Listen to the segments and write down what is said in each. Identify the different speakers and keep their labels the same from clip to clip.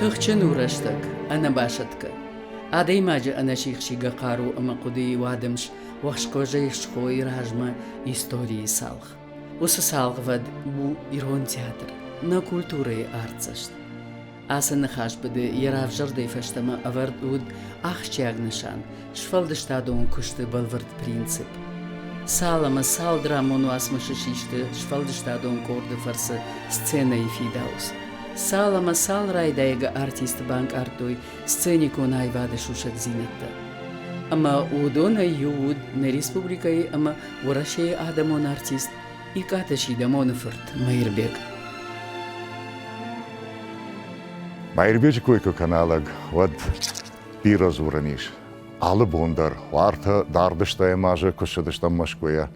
Speaker 1: Тыхджын у рӕстӕг, ӕнӕбасӕтгӕ. Адӕймаджы ӕнӕсихсигӕ хъару ӕмӕ хъуыдыйы уадымс уӕхскуӕзӕй схойы размӕ историйы цалх. Уыцы цалхвӕд у ирон театр, нӕ культурӕйы артдзӕст. Ацы ныхасбыды йӕ равзӕрдӕй фӕстӕмӕ ӕвӕрд уыд ахсджиаг нысан, сфӕлдыстадон куысты бӕлвырд принцип. Цал ӕмӕ цал драмон уацмысы систы сфӕлдыстадон къорды фӕрцы сценӕйы фидауц. Цал ӕмӕ цал райдайгӕ артисты банкъардтой сценикон аивады сусӕгдзинӕдтӕ. Ӕмӕ уыдонӕй иу уыд нӕ республикӕйы ӕмӕ Уӕрӕсейы адӕмон артист Икъаты Сидӕмоны фырт Мӕирбег.
Speaker 2: Мӕирбеджы кой куы кӕна лӕг, уӕд бирӕ дзурӕн ис. Алы бон дӕр уартӕ дард стӕм азы куы ссыдыстӕм Мӕскуыйӕ,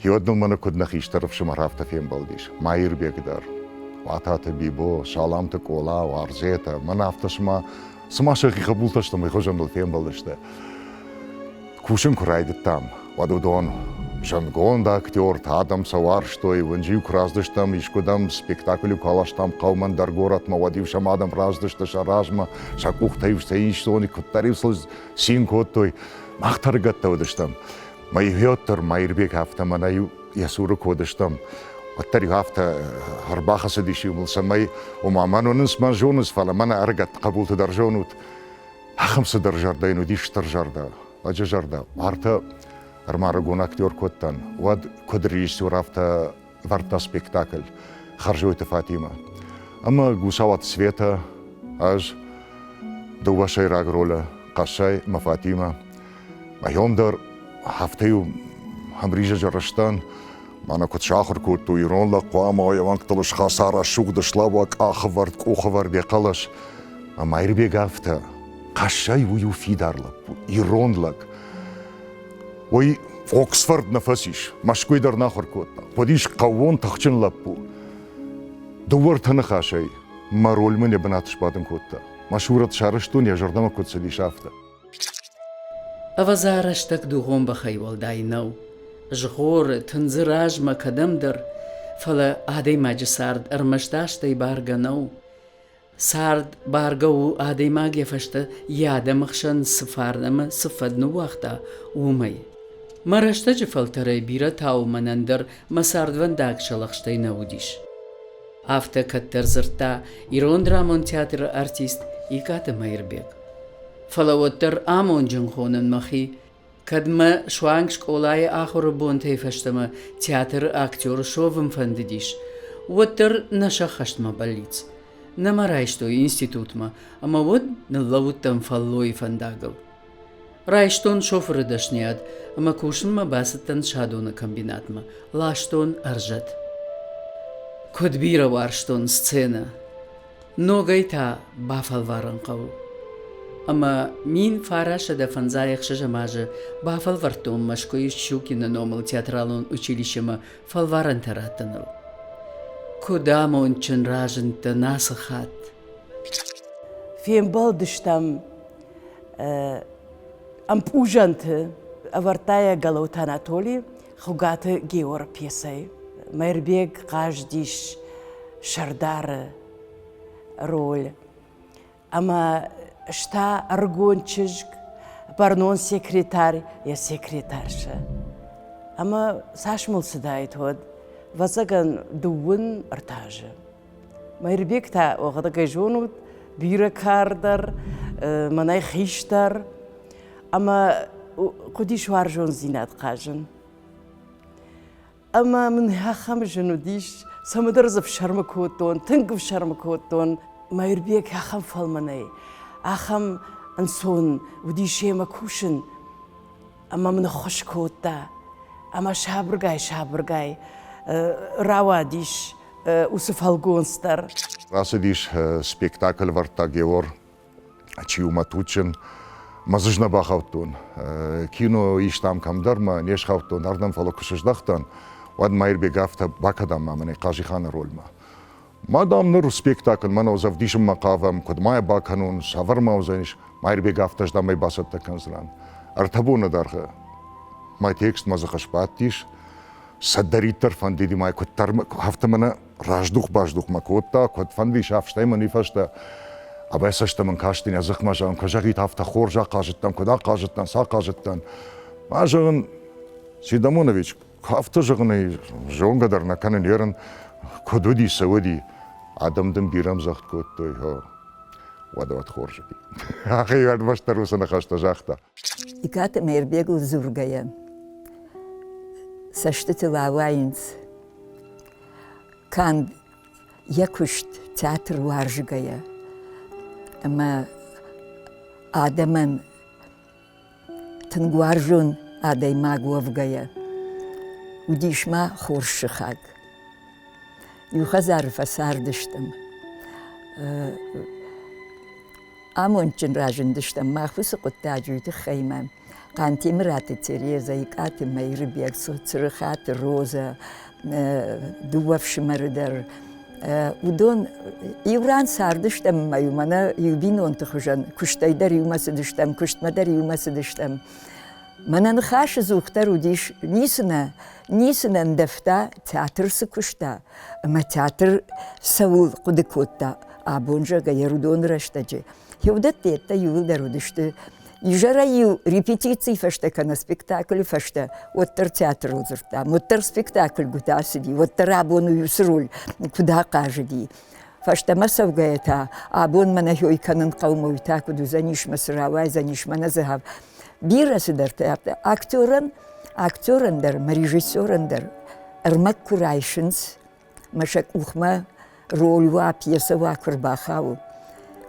Speaker 2: уӕд ныл мӕнӕ куыд нӕ хистӕр ӕфсымӕр афтӕ фембӕлдис. Мӕирбег дӕр. Уататы Бибо, Саламты Къола, Уарзетӕ, мӕн афтӕ цыма, цыма сӕхи хъӕбултӕ сты, уый хуызӕн ныл фембӕлдысты. Кусын куы райдыдтам, уӕд уыдон зындгонд актертӕ, адӕм сӕ уарзтой, уынджы-иу куы раздыстӕм, искуыдӕм спектакль-иу куы аластам хъӕумӕ ӕндӕр горӕтмӕ, уӕд-иу сӕм адӕм раздысты сӕ размӕ, сӕ къухтӕ-иу сӕ истони, куыддӕр-иу сыл цин кодтой. Мах тӕргӕттӕ уыдыстӕм. Мӕ иуӕддӕр Маирбег афтӕ мӕнӕ-иу йӕ цуры куы уыдыстӕм, уӕддӕр-иу афтӕ ӕрбахӕцыдис-иу мыл, цӕмӕй, ома мӕн уынынц, мӕн зонынц, фӕлӕ мӕнӕ ӕрыгӕтты хъӕбулты дӕр зонут. Ахӕм цыдӕр зӕрдӕ йын уыдис стыр зӕрдӕ, лӕджы зӕрдӕ. Артӕ ӕрмарыгон актер куы уыдтӕн, уӕд куыд режиссер, афтӕ вӕрдта спектакль Хӕрзойты Фатимӕ. Ӕмӕ Гусауаты Светӕ, ӕз, дыууӕ сӕйраг ролы, Хъӕссӕй ӕмӕ Фатимӕ. Айом дӕр афтӕ-иу ӕмризӕджы рыстӕн, мӕнӕ куыд сахуыр кодтой, ирон лӕг хъуамӕ йӕ уӕнгтыл схӕца рӕсугъд слӕууа къахывӕрд, къухывӕрд йӕ хъӕлӕс. Ӕмӕ Ирбег афтӕ, Хъӕссӕй уый у фидар лӕппу, ирон лӕг. Уый Оксфорд нӕ фӕцис, Мӕскуыйы дӕр нӕ ахуыр кодта. Уыдис хъӕууон тыхджын лӕппу. Дыууӕ-ртӕ ныхасӕй мӕ роль мын йӕ бынаты сбадын кодта. Мӕ сурӕт сарӕзтон, йӕ зӕрдӕмӕ куыд цыдис, афтӕ.
Speaker 1: Ӕвӕдза, рӕстӕг дугъон бӕхӕй уӕлдай нӕу. Згъоры, тындзы размӕ кӕдӕмдӕр, фӕлӕ адӕймаджы цард ӕрмӕст азтӕй баргӕ нӕу. Цард баргӕ у, адӕймаг йӕ фӕстӕ йӕ адӕмы хсӕн цы фарн ӕмӕ цы фӕд ныууагъта, уымӕй. Мӕ рӕстӕджы фӕлтӕрӕй бирӕтау мӕнӕн дӕр мӕ цардвӕндаг сӕлӕхстӕй нӕ уыдис. Афтӕ кӕддӕр дзырдта ирон драмон театры артист Икъаты Мӕирбег. Фӕлӕ уӕддӕр амонджын хонын мӕхи, кӕд мӕ суанг скъолайы ахуыры бонтӕй фӕстӕмӕ театры актер суӕвын фӕндыдис, уӕддӕр нӕ сӕххӕст мӕ бӕллиц. Нӕ мӕ райстой институтмӕ, ӕмӕ уӕд ныллӕууыдтӕн фӕллойы фӕндагыл. Райстон шофыры дӕсныйад ӕмӕ кусынмӕ бацыдтӕн Садоны комбинатмӕ, ластон ӕрзӕт. Куыд бирӕ уарзтон сценӕ! Ногӕй та бафӕлварын хъӕуы. Ӕмӕ 1956 азы бафӕлвӕрдтон Мӕскуыйы Щукины номыл театралон училищемӕ фӕлварӕнтӕ раттыныл. Куыд амондджын разындтӕн ацы хатт!
Speaker 3: Фембӕлдыстӕм ӕмпъузӕнты, ӕвӕрдта йӕ Гӕлӕуты Анатоли Хуыгаты Георы пьесӕйы. Мӕирбег хъазыдис сӕрдары роль ӕмӕ ста ӕрыгон чызг, бӕрнон секретарь йӕ секретаршӕ. Ӕмӕ цас мыл цыдаид уӕд, ӕвӕццӕгӕн, дыууын ӕртӕ азы. Мӕирбег та уӕхӕдӕг ӕй зонут, бирӕ кардӕр, мӕнӕй хистӕр. Ӕмӕ хъуыдис уарзондзинад хъазын. Ӕмӕ мын ахӕм зын уыдис, цӕмӕдӕр дзы ӕфсӕрмы кодтон, тынг ӕфсӕрмы кодтон. Мӕирбег ахӕм фӕлмӕнӕй, ахӕм ӕнцон уыдис йемӕ кусын. Ӕмӕ мын ӕххуыс кодта. Ӕмӕ сабыргай-сабыргай рауадис уыцы фӕлгонц дӕр.
Speaker 2: Рацыдис спектакль вӕрдта Геор Чи у мӕ туджджын, мӕ дзы нӕ бахаудтон. Кино истам кӕмдӕр мӕ не схаудтон ардӕм, фӕлӕ куы сыздӕхтӕн, уӕд Маирбег афтӕ бакӕдӕм ма мӕнӕ Хъазиханы рольмӕ. Ма, дам, ныр спектакль мӕнӕ ӕвдисынмӕ хъавӕм, куыд ма йӕ бакӕнон, цавӕр ма уыдзӕнис. Маирбег афтӕ ӕз, дам, ӕй бацӕттӕ кӕндзынӕн. Ӕртӕ боны дӕргъы мӕ текст мӕ дзыхы сбадтис, цӕддӕриддӕр фӕндыди мӕ куыддӕр афтӕ мӕнӕ раздух-баздух мӕ кодта, куыд фӕндис, афтӕ мӕ уый фӕстӕ. Абай цӕстӕ мын касти нӕ дзыхмӕ, зӕгъын, куы зӕгъит, афтӕ хорз ахъазыдтӕн, куыд ахъазыдтӕн, цы ахъазыдтӕн. Ма зӕгъын, Сидамонович, афтӕ зӕгъын ӕй зонгӕ дӕр нӕ кӕнын, ерын куыд уыди, цы уыди. Адӕм дын бирӕ ӕмдзӕгъд кодтой, уӕд уӕд хорз уыди. Ахӕм ӕрмӕстдӕр уыцы ныхӕстӕ загъта.
Speaker 4: Икъаты Мейырбегыл дзургӕйӕ, цӕстытыл ауайынц канд йӕ куыст театр уарзгӕйӕ ӕмӕ адӕмӕн тынг уарзон адӕймаг уӕвгӕйӕ, уыдис ма хорз сыхаг. Иу хӕдзары фӕцардыстӕм. Амондджын разындыстӕм мах уыцы хъуыддаджы уый тыххӕй мӕ Хъантемыраты Терезӕ, Икъаты Мӕирбег, Цырыхаты Розӕ, дыууӕ фсымӕры дӕр. Уыдон иу ран цардыстӕм ӕмӕ-иу мӕнӕ иу бинонты хуызӕн куыстӕй дӕр иумӕ цыдыстӕм, куыстмӕ дӕр иумӕ цыдыстӕм. Мӕнӕ ныхасы дзухдӕр уыдис, ницы нӕ, ницы нӕ ӕндӕвта, театр цы куыста ӕмӕ театр цӕуыл хъуыды кодта абон, зӕгъгӕ, йӕ уыдоны рӕстӕджы. Уыдӕттӕ йедтӕ иууылдӕр уыдысты изӕрӕй-иу репетицийы фӕстӕ кӕнӕ спектаклы фӕстӕ уӕддӕр театрыл дзырдтам, уӕддӕр спектакль куыд ацыди, уӕддӕр абон уыцы роль куыд ахъазыди. Фӕстӕмӕ цӕугӕйӕ та абон мӕнӕ хой кӕнын хъӕумӕ уый та куыд уыдзӕнис мӕ цы рауайдзӕнис мӕнӕ дзы бирӕ цыдӕртӕ афтӕ актерӕн актерӕн дӕр мӕ режиссерӕн дӕр ӕрмӕг куы райсынц мӕ сӕ къухмӕ роль уа пьесӕ уа куы рбахауы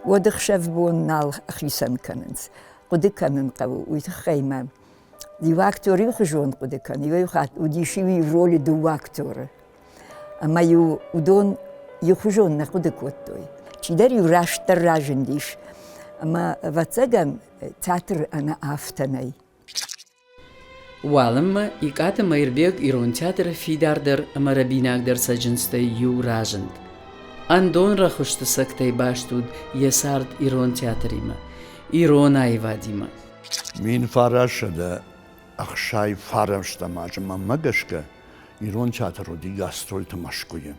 Speaker 4: уӕд ӕхсӕв-бон нал хицӕн кӕнынц хъуыды кӕнын хъӕуы уый тыххӕй мӕ иу актер иухуызон хъуыды кӕны иуӕй хатт уыдис иу ролы дыууӕ актеры Ӕмӕ-иу уыдон иухуызон нӕ хъуыды кодтой. Чидӕр-иу растдӕр разындис. Ӕмӕ, ӕвӕццӕгӕн, театр ӕнӕ афтӕ нӕй.
Speaker 1: Уалынмӕ Икъаты Мӕирбег ирон театры фидардӕр ӕмӕ рӕбинагдӕр цӕджындзтӕй иу разынд. Ӕндон рӕхуысты цӕгтӕй баст уыд йӕ цард ирон театримӕ, ирон аивадимӕ.
Speaker 5: 1969 азы мӕнмӕ гӕсгӕ Ирон театр уыди гастрольты Мӕскуыйы.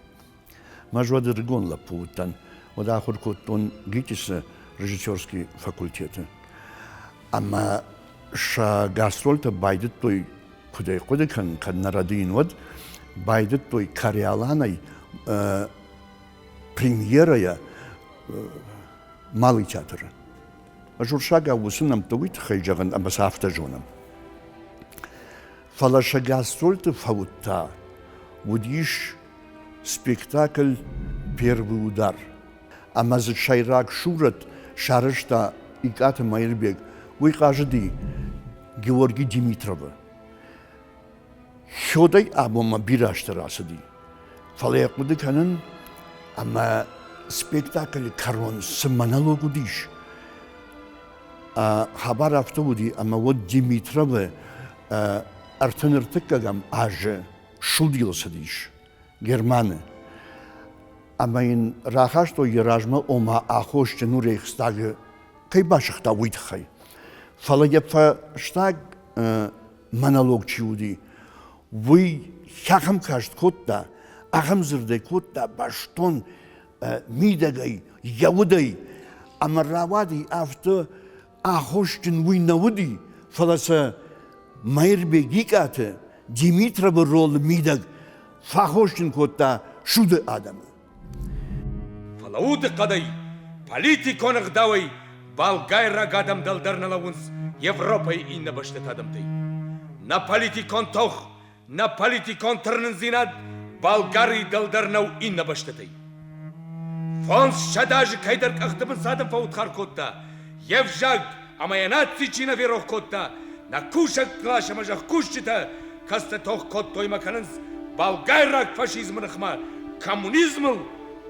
Speaker 5: Ӕз уӕд ӕрыгон лӕппу уыдтӕн, уӕд ахуыр кодтон ГИТИС-ы режиссерский факультеты. Ӕмӕ сӕ гастрольтӕ байдыдтой, куыд ӕй хъуыды кӕнын, кӕд нӕ рӕдийын, уӕд байдыдтой Кориоланӕй премьерӕйӕ Малый театры. Ӕз уырыссагау уыцы нӕмттӕ уый тыххӕй зӕгъын, ӕмӕ сӕ афтӕ зонӕм. Фӕлӕ сӕ гастрольты фӕуд та уыдис спектакль «Первый удар». Ӕмӕ дзы сӕйраг сурӕт сарӕзта Икъаты Мӕирбег. Уый хъазыди Георгий Димитровы. Хёдӕй абонмӕ бирӕ азты рацыди. Фӕлӕ йӕ хъуыды кӕнын, ӕмӕ спектаклы кӕрон цы монолог уыдис, Хабар афтӕ уыди, ӕмӕ уӕд Димитровы ӕртын ӕртыккӕгӕм азы судил цыдис Германы. Ӕмӕ йын рахастой йӕ размӕ, ома аххосджын у Рейхстагы кӕй басыгъта, уый тыххӕй. Фӕлӕ йӕ фӕстаг монолог чи уыди, уый ахӕм каст кодта, ахӕм дзырдӕй кодта бӕстон мидӕгӕй, йӕ удӕй. Ӕмӕ рауади афтӕ аххосджын уый нӕ уыди, фӕлӕ сӕ Мӕирбег Икъаты Димитровы ролы мидӕг фӕаххосджын кодта суды адӕмы.
Speaker 6: Фӕлӕ удыхъӕдӕй, политикон ӕгъдауӕй болгайраг адӕм дӕлдӕр нӕ лӕууынц Европӕйы иннӕ бӕстӕты адӕмтӕй. Нӕ политикон тох Нӕ политикон тырнындзинад Болгарийы дӕлдӕр нӕу иннӕ бӕстӕтӕй. 500 азы кӕйдӕр къӕхты бын цы адӕм фӕудхар кодта, йе взаг ӕмӕ йӕ наци чи нӕ ферох кодта, нӕ кусӕг кълас ӕмӕ зӕхкусджытӕ, кӕцытӕ тох кодтой ӕмӕ кӕнынц болгайраг фашизмы ныхмӕ, коммунизмыл,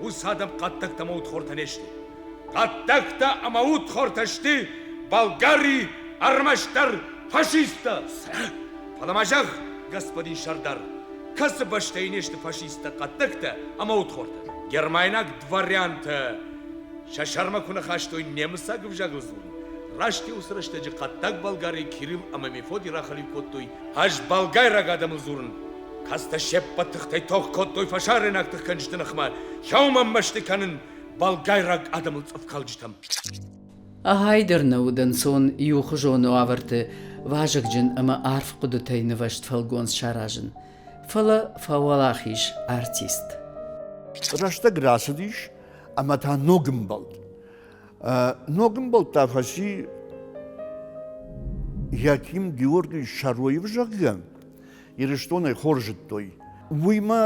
Speaker 6: уыцы адӕм хъӕддӕгтӕ ӕмӕ удхортӕ не сты. Хъӕддӕгтӕ ӕмӕ удхортӕ сты Болгарийы ӕрмӕстдӕр фашисттӕ. Фӕлӕ ма зӕгъ, господин сӕрдар, кӕцы бӕстӕйы не сты фашисттӕ хъӕддӕгтӕ ӕмӕ удхортӕ? Гермайнаг дворянтӕ сӕ сӕрмӕ куы ныхастой немыцаг ӕвзагыл дзурын, раст уыцы рӕстӕджы хъӕддаг Болгарийы Кирилл ӕмӕ Мефодий рахӕлиу кодтой ӕз болгайраг адӕмыл дзурын, кӕцытӕ се ппӕт тыхтӕй тох кодтой фӕсарӕйнаг тыхгӕнджыты ныхмӕ, сӕумӕ мӕсты кӕнын. болгайраг адӕмыл цъыфкалджытӕм.
Speaker 1: Ахайдӕр нӕ уыд ӕнцон иухуызон уавӕрты вазыгджын ӕмӕ арф хъуыдытӕй нывӕзт фӕлгонц саразын, фӕлӕ фӕуӕлахиз артист.
Speaker 5: Рӕстӕг рацыдис ӕмӕ та ног ӕмбӕлд. Ног ӕмбӕлд та фӕци Яким Георгиевич Шароев, зӕгъгӕ, Ирыстонӕй хорз зыдтой. Уый ма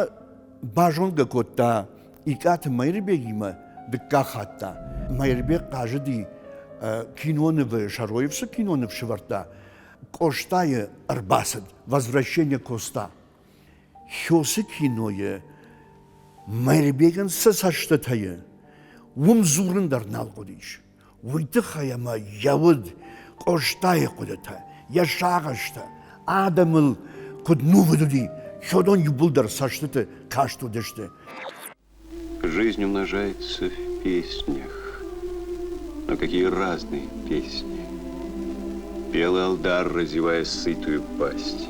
Speaker 5: базонгӕ кодта Икъаты Мӕирбегимӕ дыккаг хатт та. Мӕирбег хъазыди кинонывы, Шароев цы киноныв сӕвӕрдта, Къостайы ӕрбацыд «Возвращение Коста». Хёсы кинойы Мӕирбегӕн цы цӕстытӕ и, уым дзурын дӕр нал хъуыдис. Уый тыххӕй ӕмӕ йӕ уд Къостайы хъуыдытӕ, йӕ сагъӕстӕ, адӕмыл куыд нувыд уыди, уыдон иууылдӕр цӕстыты каст уыдысты.
Speaker 7: Жизнь умножается в песнях. Но какие разные песни. Пел Алдар, разевая сытую пасть.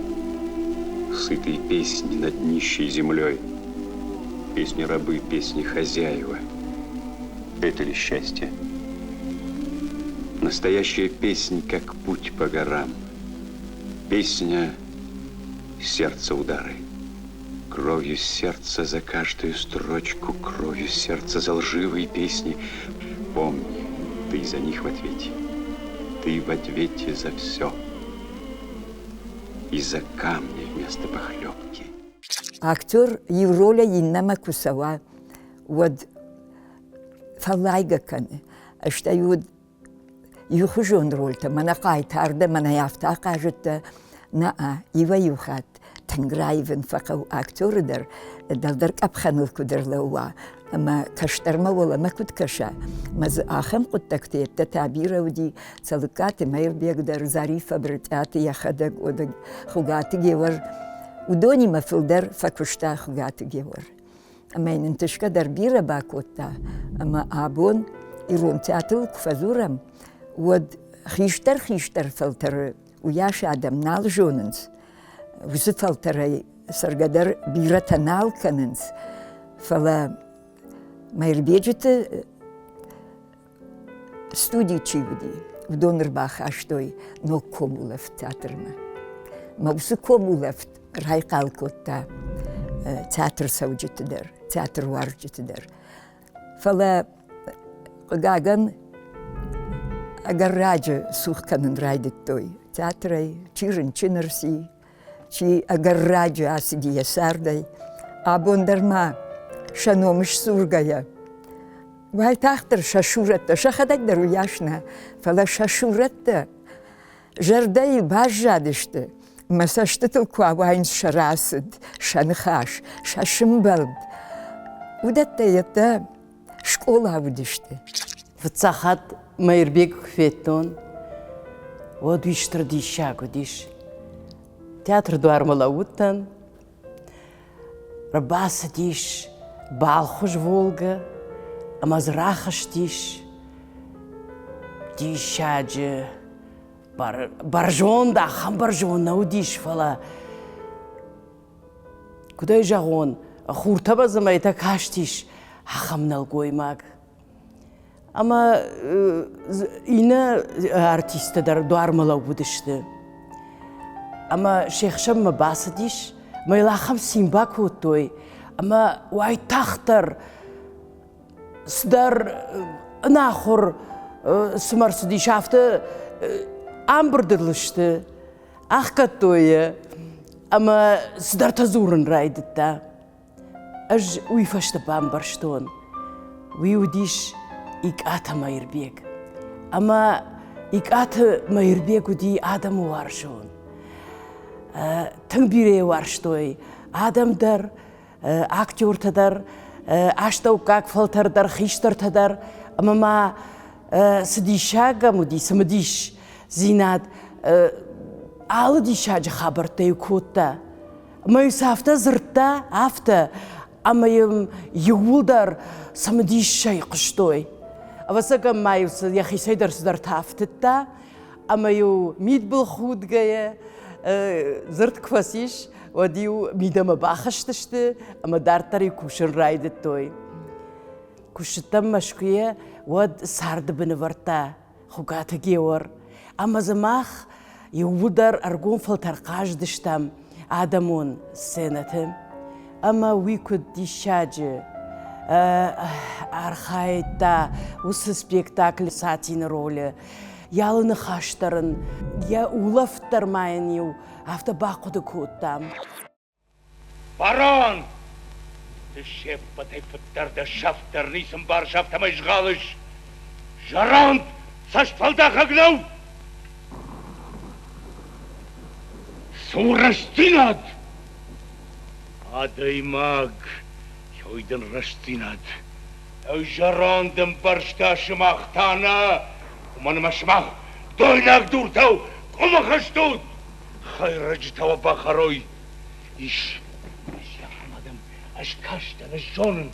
Speaker 7: Сытые песни над нищей землей. Песни рабы, песни хозяева. Это ли счастье? Настоящая песнь, как путь по горам. Песня сердца удары. Кровью сердца за каждую строчку, кровью сердца за лживые песни. Помни, ты за них в ответе. Ты в ответе за все. И за камни вместо похлебки.
Speaker 4: Актер иу ролӕй иннӕмӕ куы цӕуа, уӕд фӕллайгӕ кӕны. Стӕй уыд иухуызон рольтӕ, мӕнӕ хъайтар дӕ, мӕнӕ афтӕ ахъазыдтӕ. Нӕ, иуӕй-иу хатт тынг раивын фӕхъӕуы актеры дӕр, дӕлдӕр къӕпхӕныл куыд ӕрлӕууа ӕмӕ кӕстӕрмӕ уӕлӕмӕ куыд кӕса. Мӕ дзы ахӕм хъуыддӕгты йедтӕ та бирӕ уыди. Цӕлыккаты Мӕирбег дӕр, Зариффӕ Брытъиаты йӕхӕдӕг, Хуыгаты Геор. Уыдонимӕ фылдӕр фӕкуыста Хуыгаты Геор. Ӕмӕ йын ӕнтысгӕ дӕр бирӕ бакодта. Ӕмӕ абон ирон театрыл куы фӕдзурӕм, уӕд хистӕр-хистӕр фӕлтӕры уыйас адӕм нал зонынц. Уыцы фӕлтӕрӕй цӕргӕ дӕр бирӕтӕ нал кӕнынц. Фӕлӕ Мӕирбеджыты Студийы чи уыди, уыдон ӕрбахастой ног комулӕфт театрмӕ. Мӕ уыцы комулӕфт райхъал кодта театрцӕуджыты дӕр, театруарзджыты дӕр. Фӕлӕ, хъыгагӕн, ӕгӕр раджы цух кӕнын райдыдтой театрӕй, чи рынчын ӕрци, чи ӕгӕр раджы ацыди йӕ цардӕй, абон дӕр ма сӕ ном сдзургӕйӕ, уайтагъддӕр сӕ сурӕттӕ, сӕхӕдӕг дӕр уыйас нӕ, фӕлӕ сӕ сурӕттӕ зӕрдӕйы баззадысты, мӕ цӕстытыл куы ауайынц сӕ рацыд, сӕ ныхас, сӕ сымбӕлд. Уыдӕттӕ йедтӕ скъола уыдысты.
Speaker 3: Фыццаг хатт Мӕирбег куы федтон, уӕд уый стыр диссаг уыдис. Театры дуармӕ лӕууыдтӕн, ӕрбацыдис балхуыз Волгӕ ӕмӕ дзы рахызтис диссаджы бӕрзонд, ахӕм бӕрзонд нӕ уыдис, фӕлӕ куыд ӕй зӕгъон, хуртӕмӕ дзы мӕйтӕ кастис ахӕм нӕлгоймаг. Ӕмӕ иннӕ артисттӕ дӕр дуармӕ лӕууыдысты. Ӕмӕ се хсӕнмӕ бацыдис, ӕмӕ йыл ахӕм цин бакодтой, ӕмӕ уайтагъддӕр цыдӕр ӕнахуыр цыма рцыдис, афтӕ амбырдыл сты. Ӕхгӕдтой йӕ ӕмӕ цыдӕртӕ дзурын райдыдта. Ӕз уый фӕстӕ бамбӕрстон, уый уыдис Икъаты Мӕирбег. Ӕмӕ Икъаты Мӕирбег уыди адӕмы уарзон. Тынг бирӕ уарзтой адӕм дӕр, актертӕ дӕр, астӕуккаг фӕлтӕр дӕр, хистӕртӕ дӕр. Ӕмӕ ма цы диссаг ӕм уыди, цымыдисдзинад, алы диссаджы хабӕрттӕ-иу кодта. Ӕмӕ-иу сӕ афтӕ дзырдта, афтӕ, ӕмӕ йын иууылдӕр цымыдисӕй хъуыстой. Ӕвӕццӕгӕн ма-иу йӕхицӕй дӕр цыдӕртӕ ӕфтыдта, ӕмӕ-иу мидбыл худгӕйӕ дзырд куы фӕцис, уӕд-иу мидӕмӕ бахызтысты ӕмӕ дарддӕр-иу кусын райдыдтой. Куы ссыдтӕн Мӕскуыйӕ, уӕд царды бынывӕрдта Хуыгаты Геор. Ӕмӕ дзы мах иууылдӕр ӕргом фӕлтӕр хъазыдыстӕм адӕмон сценӕты. Ӕмӕ уый куыд диссаджы архайдта уыцы спектакль Сатины ролы. Йӕ алы ныхас дӕр ын, йӕ улӕфт дӕр ма йын-иу афтӕ бахъуыды кодтам.
Speaker 6: Барон! Ды се ппӕтӕй фыддӕр дӕ сӕфт дӕр ницы мбарыс, афтӕмӕй згъалыс. Зӕронд цӕстфӕлдахӕг нӕу! Цы у рӕстдзинад? Адӕймаг, ой дын рӕстдзинад. Ӕй зӕронд ӕмбӕрста сымах та нӕ, уымӕн ӕмӕ сымах дойнаг дуртау къуымых стут. Хӕйрӕджытӕ уӕ бахӕрой. Ис, ис ахӕм адӕм, ӕз кастӕн, ӕз зонын.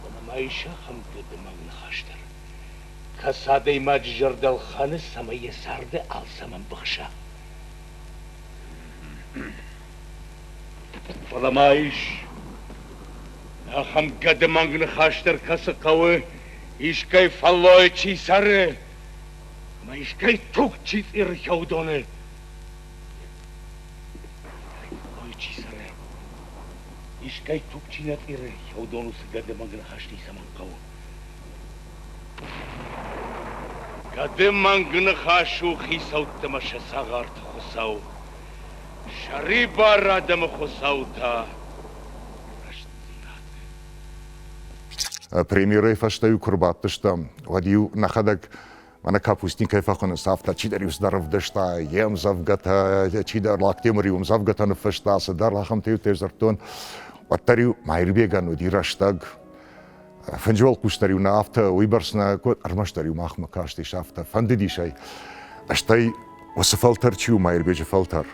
Speaker 6: Фӕлӕ ма ис ахӕм гӕдымӕнг ныхас дӕр. Кӕцы адӕймаджы зӕрдӕ лхӕны, цӕмӕй йӕ царды алцӕмӕн быхса. Фӕлӕ ма ис ахӕм гӕдымӕнг ныхас дӕр, кӕцы хъӕуы, искӕй фӕллойы чи цӕры, ӕмӕ искӕй туг чи цъиры уыдоны. Ой, чи цӕры, искӕй туг чи нӕ цъиры, уыдон уыцы гӕдымӕнг ныхас ницӕмӕн хъӕуы. Гӕды мӕнг ныхас у хицӕутты мӕ сӕ цагъарты хуыцау, сӕрибар адӕмы хуыцау та рӕстдзинад.
Speaker 2: Премьерӕйы фӕстӕ-иу куы рбадтыстӕм, уӕд-иу нӕхӕдӕг мӕнӕ капустникӕй фӕхуынынц, афтӕ чидӕр-иу цыдӕр ӕвдыста, йе мдзӕвгӕтӕ, чидӕр Лактемыр-иу ӕмдзӕвгӕтӕ ныффыста, цыдӕр ахӕмтӕ-иу дзырдтон. Уӕддӕр-иу Майырбегӕн уыди рӕстӕг Фынджы уӕлхъус дӕр-иу нӕ афтӕ уыйбӕрц нӕ ӕрмӕстдӕр-иу махмӕ кастис афтӕ, фӕндыдис ӕй. Стӕй уыцы фӕлтӕр чи у Майырбеджы фӕлтӕр?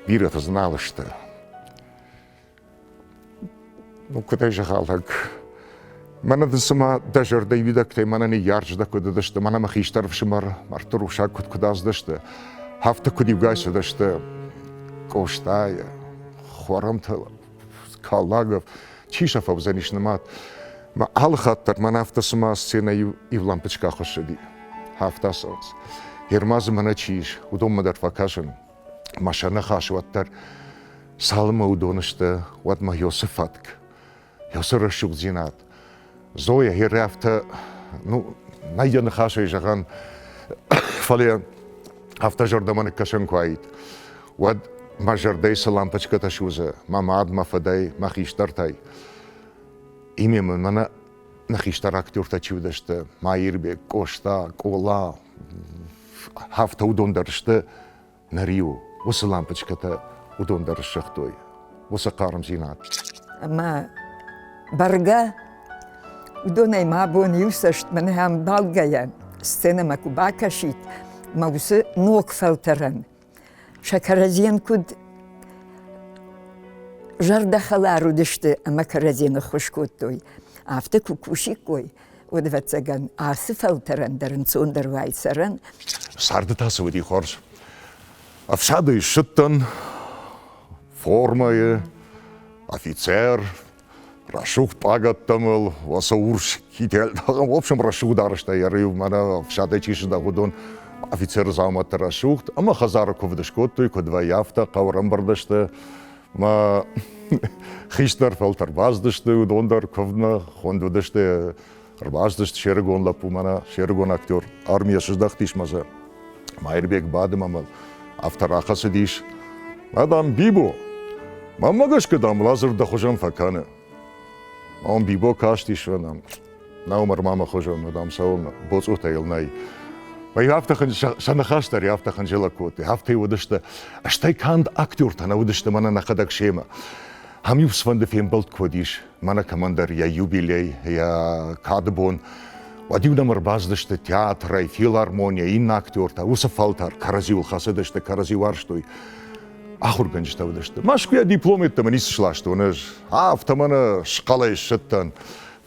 Speaker 2: Бирӕтӕ дзы нал сты. Ну, куыд ӕй зӕгъа лӕг? Мӕнӕ дын цыма дӕ зӕрдӕйы уидӕгтӕй мӕнӕ ныййарджытӕ куыд уыдысты, мӕнӕ мӕ хистӕр ӕфсымӕр Мӕрдты рухсаг куыд куыд аздысты, афтӕ куыд иугай цыдысты Къостайы, Хуарамты Калагов, чи сӕ фӕуыдзӕнис нымад. Мӕ алы хатт дӕр мӕн афтӕ цыма сценӕ иу лампочкӕ ахуыссыди. Афтӕ цӕуынц. Ерма дзы мӕнӕ чи ис, уыдонмӕ дӕр фӕкӕсын. Мӕ сӕ ныхас уӕддӕр цалынмӕ уыдон сты, уӕдмӕ Йосы фӕтк, Йосы рӕсугъддзинад. Зоя йе афтӕ, ну, нӕ йӕ ныхасӕй зӕгъӕн, фӕлӕ афтӕ зӕрдӕмӕ ныккӕсӕн куы уаид, уӕд мӕ зӕрдӕйы цы лампочкӕтӕ судзы, мӕ мад, мӕ фыдӕй, мӕ хистӕртӕй. Имӕ мын мӕнӕ нӕ хистӕр актертӕ чи уыдысты, Маирбег, Къоста, Къола, афтӕ уыдон дӕр сты нӕ риуы. Уыцы лампочкӕтӕ уыдон дӕр ссыгътой, уыцы хъармдзинад.
Speaker 4: Ӕмӕ бӕргӕ уыдонӕй мӕ бон иу цӕст мӕнӕ ӕмбӕлгӕйӕ сценӕмӕ куы бакӕсид, мӕ уыцы ног фӕлтӕрӕн сӕ кӕрӕдзийӕн куыд зӕрдӕхӕлар уыдысты ӕмӕ кӕрӕдзийӕн ӕххуыс кодтой, афтӕ куы кусиккой, уӕд, ӕвӕццӕгӕн, ацы фӕлтӕрӕн дӕр ӕнцондӕр уайд цӕрӕн.
Speaker 2: Царды та цы уыди хорз. Ӕфсадӕй ссыдтӕн, формӕйы, афицер, рӕсугъд пъагӕттӕ мыл, уӕ урс китель, в общем, рӕсугъд арӕзтӕй йӕ риу, мӕнӕ ӕфсадӕй чи сыздӕх, уыдон офицеры дзаумӕтты рӕсугъд ӕмӕ хӕдзары куывд скодтой, куыд вӕййы, афтӕ хъӕуы ӕрӕмбырд сты. Мӕ хистӕр фӕлтӕр бацыдысты, уыдон дӕр куывдмӕ хуынд уыдысты, ӕрбацыдысты се рыгон лӕппу, мӕнӕ се рыгон актер армийӕ сыздӕхтис мӕ дзы Майырбег бады мӕ мыл афтӕ рахӕцыдис. Мадам Бибо, мӕнмӕ гӕсгӕ, дам, Лазыр дӕ хуызӕн фӕкӕны. Ам Бибо кастис, дам, нау мӕ мӕ хуызӕн, дам, цӕуылнӕ, боцъотӕ йыл нӕй. Мӕ афтӕ сӕ ныхас дӕр афтӕ хынджылӕг кодтой, афтӕ уыдысты. Стӕй канд актертӕ нӕ уыдысты мӕнӕ нӕхӕдӕг семӕ. Ам-иу цыфӕнды фембӕлд куы уыдис, мӕнӕ кӕмӕндӕр йӕ юбилей, йӕ кады бон, уӕд-иу нӕм ӕрбацыдысты театрӕй, филармонийӕ, иннӕ актертӕ, уыцы фӕлтӕр кӕрӕдзиуыл хӕцыдысты, кӕрӕдзи уарзтой. Ахуыргӕнджытӕ уыдысты. Мӕскуыйӕ диплом йеддӕмӕ ницы сластон ӕз. Афтӕ мӕнӕ схъӕлӕй ссыдтӕн.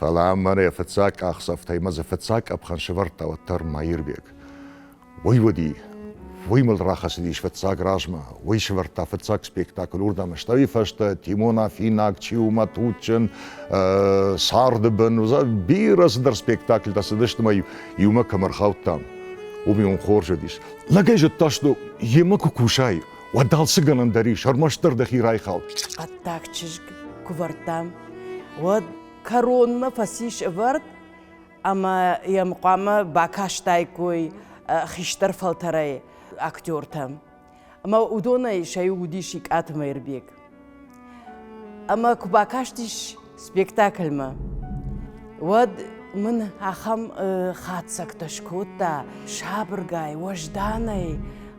Speaker 2: Фӕлӕ ам мӕнӕ йӕ фыццаг къахдзӕфтӕй мӕ дзы фыццаг къӕпхӕн сӕвӕрдта уӕддӕр Маирбег. Уый уыди. Уый мыл рахӕцыдис фыццаг размӕ, уый сӕвӕрдта фыццаг спектакль уырдӕм стӕй фӕстӕ Тимон Афинаг, чи у мӕ туджджын, царды бын, бирӕ цыдӕр спектакльтӕ цыдысты мӕ иумӕ кӕм ӕрхаудтам, уым хорз уыдис. Лӕгӕй зыдта, что йемӕ куы кусай, уӕд алцыгӕнӕн дӕр ис, ӕрмӕстдӕр дӕхи райхал.
Speaker 3: Хъӕддаг чызг куы вӕрдтам, уӕд кӕронмӕ фӕцис ӕвӕрд ӕмӕ йӕм хъуамӕ бакастаиккой хистӕр фӕлтӕрӕй актертӕ. Ӕмӕ уыдонӕй сӕ иу уыдис Икъаты Мӕирбег. Ӕмӕ куы бакастис спектакльмӕ, уӕд мын ахӕм хатдзӕгтӕ скодта сабыргай, уӕзданӕй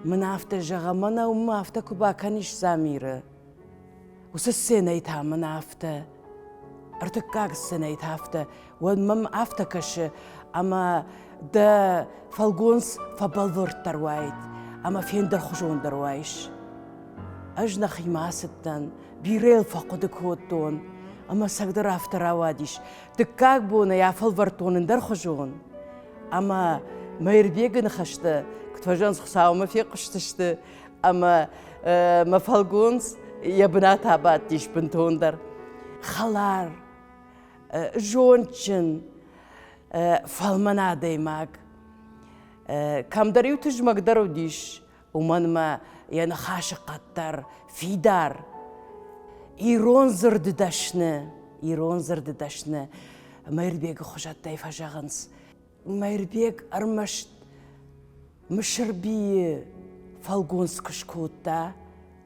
Speaker 3: мын афтӕ зӕгъы, мӕнӕ уым афтӕ куы бакӕнис Замиры. Уыцы сценӕйы та мын афтӕ, ӕртыккаг сценӕйы та афтӕ, уӕд мӕм афтӕ кӕсы, ӕмӕ дӕ фӕлгонц фӕбӕлвырддӕр уаид ӕмӕ фендӕрхуызондӕр уаис. Ӕз нӕхимӕ ацыдтӕн, бирӕ йыл фӕхъуыды кодтон, ӕмӕ цӕгдӕр афтӕ рауадис. Дыккаг бон ӕй афӕлвӕрдтон ӕндӕрхуызон. Ӕмӕ Мӕирбегы ныхӕстӕ, куыд фӕзӕгъынц, Хуыцаумӕ фехъуыстысты, ӕмӕ мӕ фӕлгонц йӕ бынат абадтис бынтондӕр. Хӕлар, зондджын, фӕлмӕн адӕймаг. Кӕмдӕр-иу тызмӕгдӕр уыдис, уымӕн мӕ йӕ ныхасы хъӕддӕр, фидар. Ирон дзырды дӕсны, ирон дзырды дӕсны Мӕирбегы хуызӕттӕй фӕзӕгъынц. Мӕирбег ӕрмӕст Мысырбийы фӕлгонц куы скодта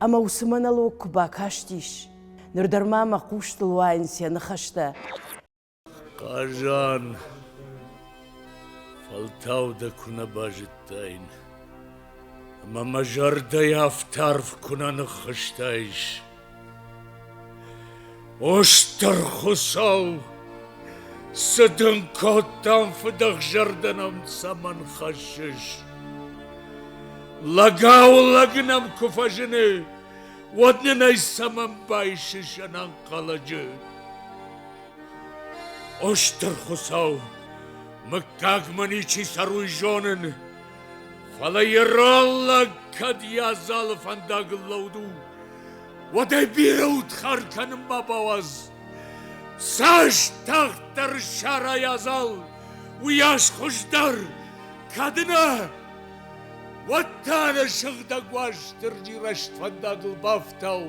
Speaker 3: ӕмӕ уыцы монолог куы бакастис, ныр дӕр ма мӕ хъустыл уайынц йӕ ныхӕстӕ.
Speaker 8: Хъазан, фӕлтау дӕ куы нӕ базыдтаин, ӕмӕ мӕ зӕрдӕйы афтӕ арф куы нӕ ныххызтаис. О стыр Хуыцау, цы дын кодтам, фыдӕхзӕрдӕ нӕм цӕмӕн хӕссыс? Лӕгау лӕг нӕм куы фӕзыны, уӕд нын ӕй цӕмӕн байсыс ӕнӕнхъӕлӕджы? О стыр Хуыцау, мыггагмӕ ничи цӕруй зонын, фӕлӕ ирон лӕг кӕд йӕ адзалы фӕндагыл лӕуд у, уӕд ӕй бирӕ удхар кӕнын ма бауадз. Цас тагъддӕр ссарай адзал, уыйас хуыздӕр, кӕд нӕ, уӕд та нӕ сыгъдӕг Уастырджи рӕстфӕндагыл бафтау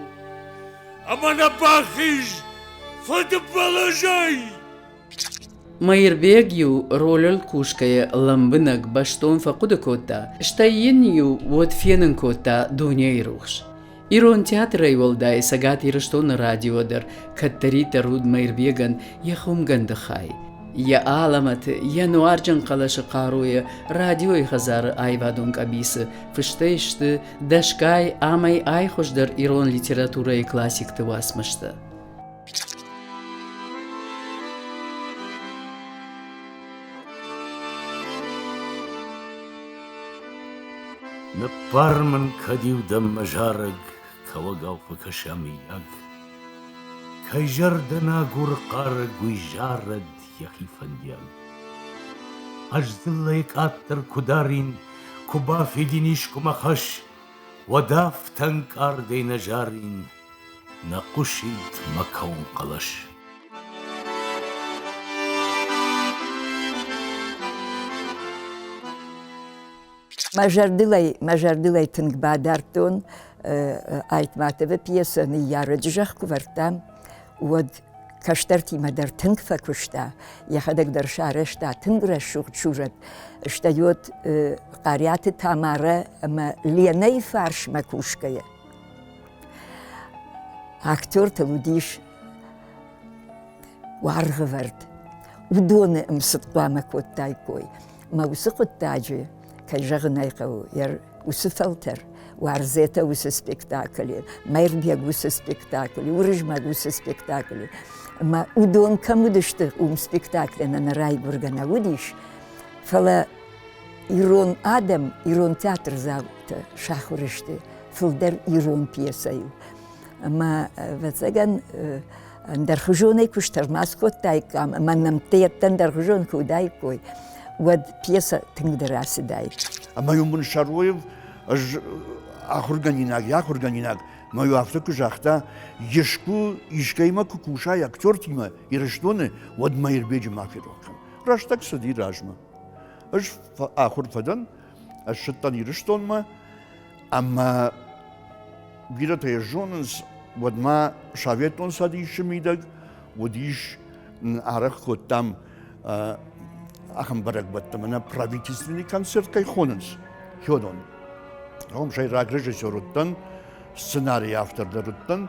Speaker 8: ӕмӕ нӕ бахиз фыдбылызӕй!
Speaker 1: Мӕирбег-иу ролыл кусгӕйӕ лӕмбынӕг бӕстон фӕхъуыды кодта, стӕй йын-иу уӕд фенын кодта дунейы рухс. Ирон театрӕй уӕлдай Цӕгат Ирыстоны радио дӕр кӕддӕриддӕр уыд Мӕирбегӕн йӕ хуымгӕнды хай. Йӕ алӕмӕты, йӕ нуарджын хъӕлӕсы хъаруйӕ радиойы хӕдзары аивадон къӕбицы фыстӕй сты дӕсгай амӕй-ай хуыздӕр ирон литературӕйы классикты уацмыстӕ.
Speaker 8: Ныббар мын, кӕд-иу дӕм мӕ зарӕг кӕуӕгау фӕкӕса, мыййаг. Кӕй зӕрдӕ нӕ агуры хъарӕг, уый зарӕд йӕхи фӕндиаг. Ӕз дзыллӕйы къаддӕр куы дарин, куы бафидин искуы мӕ хӕс, уӕд афтӕ ӕнкъардӕй нӕ зарин, нӕ хъуысид мӕ кӕуынхъӕлӕс.
Speaker 4: Мӕ зӕрдыл ӕй тынг бадардтон, Айтматовы пьесӕ «Ныййарӕджы зӕхх» куы вӕрдтам, уӕд кӕстӕртимӕ дӕр тынг фӕкуыста, йӕхӕдӕг дӕр сарӕзта тынг рӕсугъд сурӕт. Стӕй уӕд Хъариаты Тамарӕ ӕмӕ Ленӕйы фарсмӕ кусгӕйӕ актертыл уыдис уаргъӕвӕрд. Уыдоны ӕмцыд хъуамӕ кодтаиккой. Мӕ уыцы хъуыддаджы, кӕй зӕгъын ӕй хъӕуы, йӕ уыцы фӕлтӕр, Уарзетӕ уыцы спектаклы, Мӕирбег уыцы спектаклы, Уырызмӕг уыцы спектаклы. Ӕмӕ уыдон кӕм уыдысты, уым спектаклӕн ӕнӕ райгуыргӕ нӕ уыдис, фӕлӕ ирон адӕм, ирон театрдзаутӕ сахуыр сты фылдӕр ирон пьесӕйыл. Ӕмӕ, ӕвӕццӕгӕн, ӕндӕрхуызонӕй куы стӕлмац кодтаиккам ӕмӕ нӕмттӕ йедтӕ ӕндӕрхуызон куы уыдаиккой, уӕд пьесӕ тынгдӕр ацыдаид.
Speaker 5: Ӕмӕ-иу мын Шароев Ӕз ахуыргӕнинаг, йӕ ахуыргӕнинаг, мӕ-иу афтӕ куы загъта, искуы искӕимӕ куы кусай актертимӕ Ирыстоны, уӕд Мӕирбеджы ма ферох кӕн. Рӕстӕг цыди размӕ. Ӕз ахуыр фӕдӕн, ӕз ссыдтӕн Ирыстонмӕ, ӕмӕ бирӕтӕ йӕ зонынц, уӕдмӕ Советон Цӕдисы мидӕг уыдис, арӕх кодтам ахӕм бӕрӕгбӕттӕ, мӕнӕ правительственный концерт кӕй хонынц, хёдон. Уым сӕйраг режиссер уыдтӕн, сценарийы автор дӕр уыдтӕн,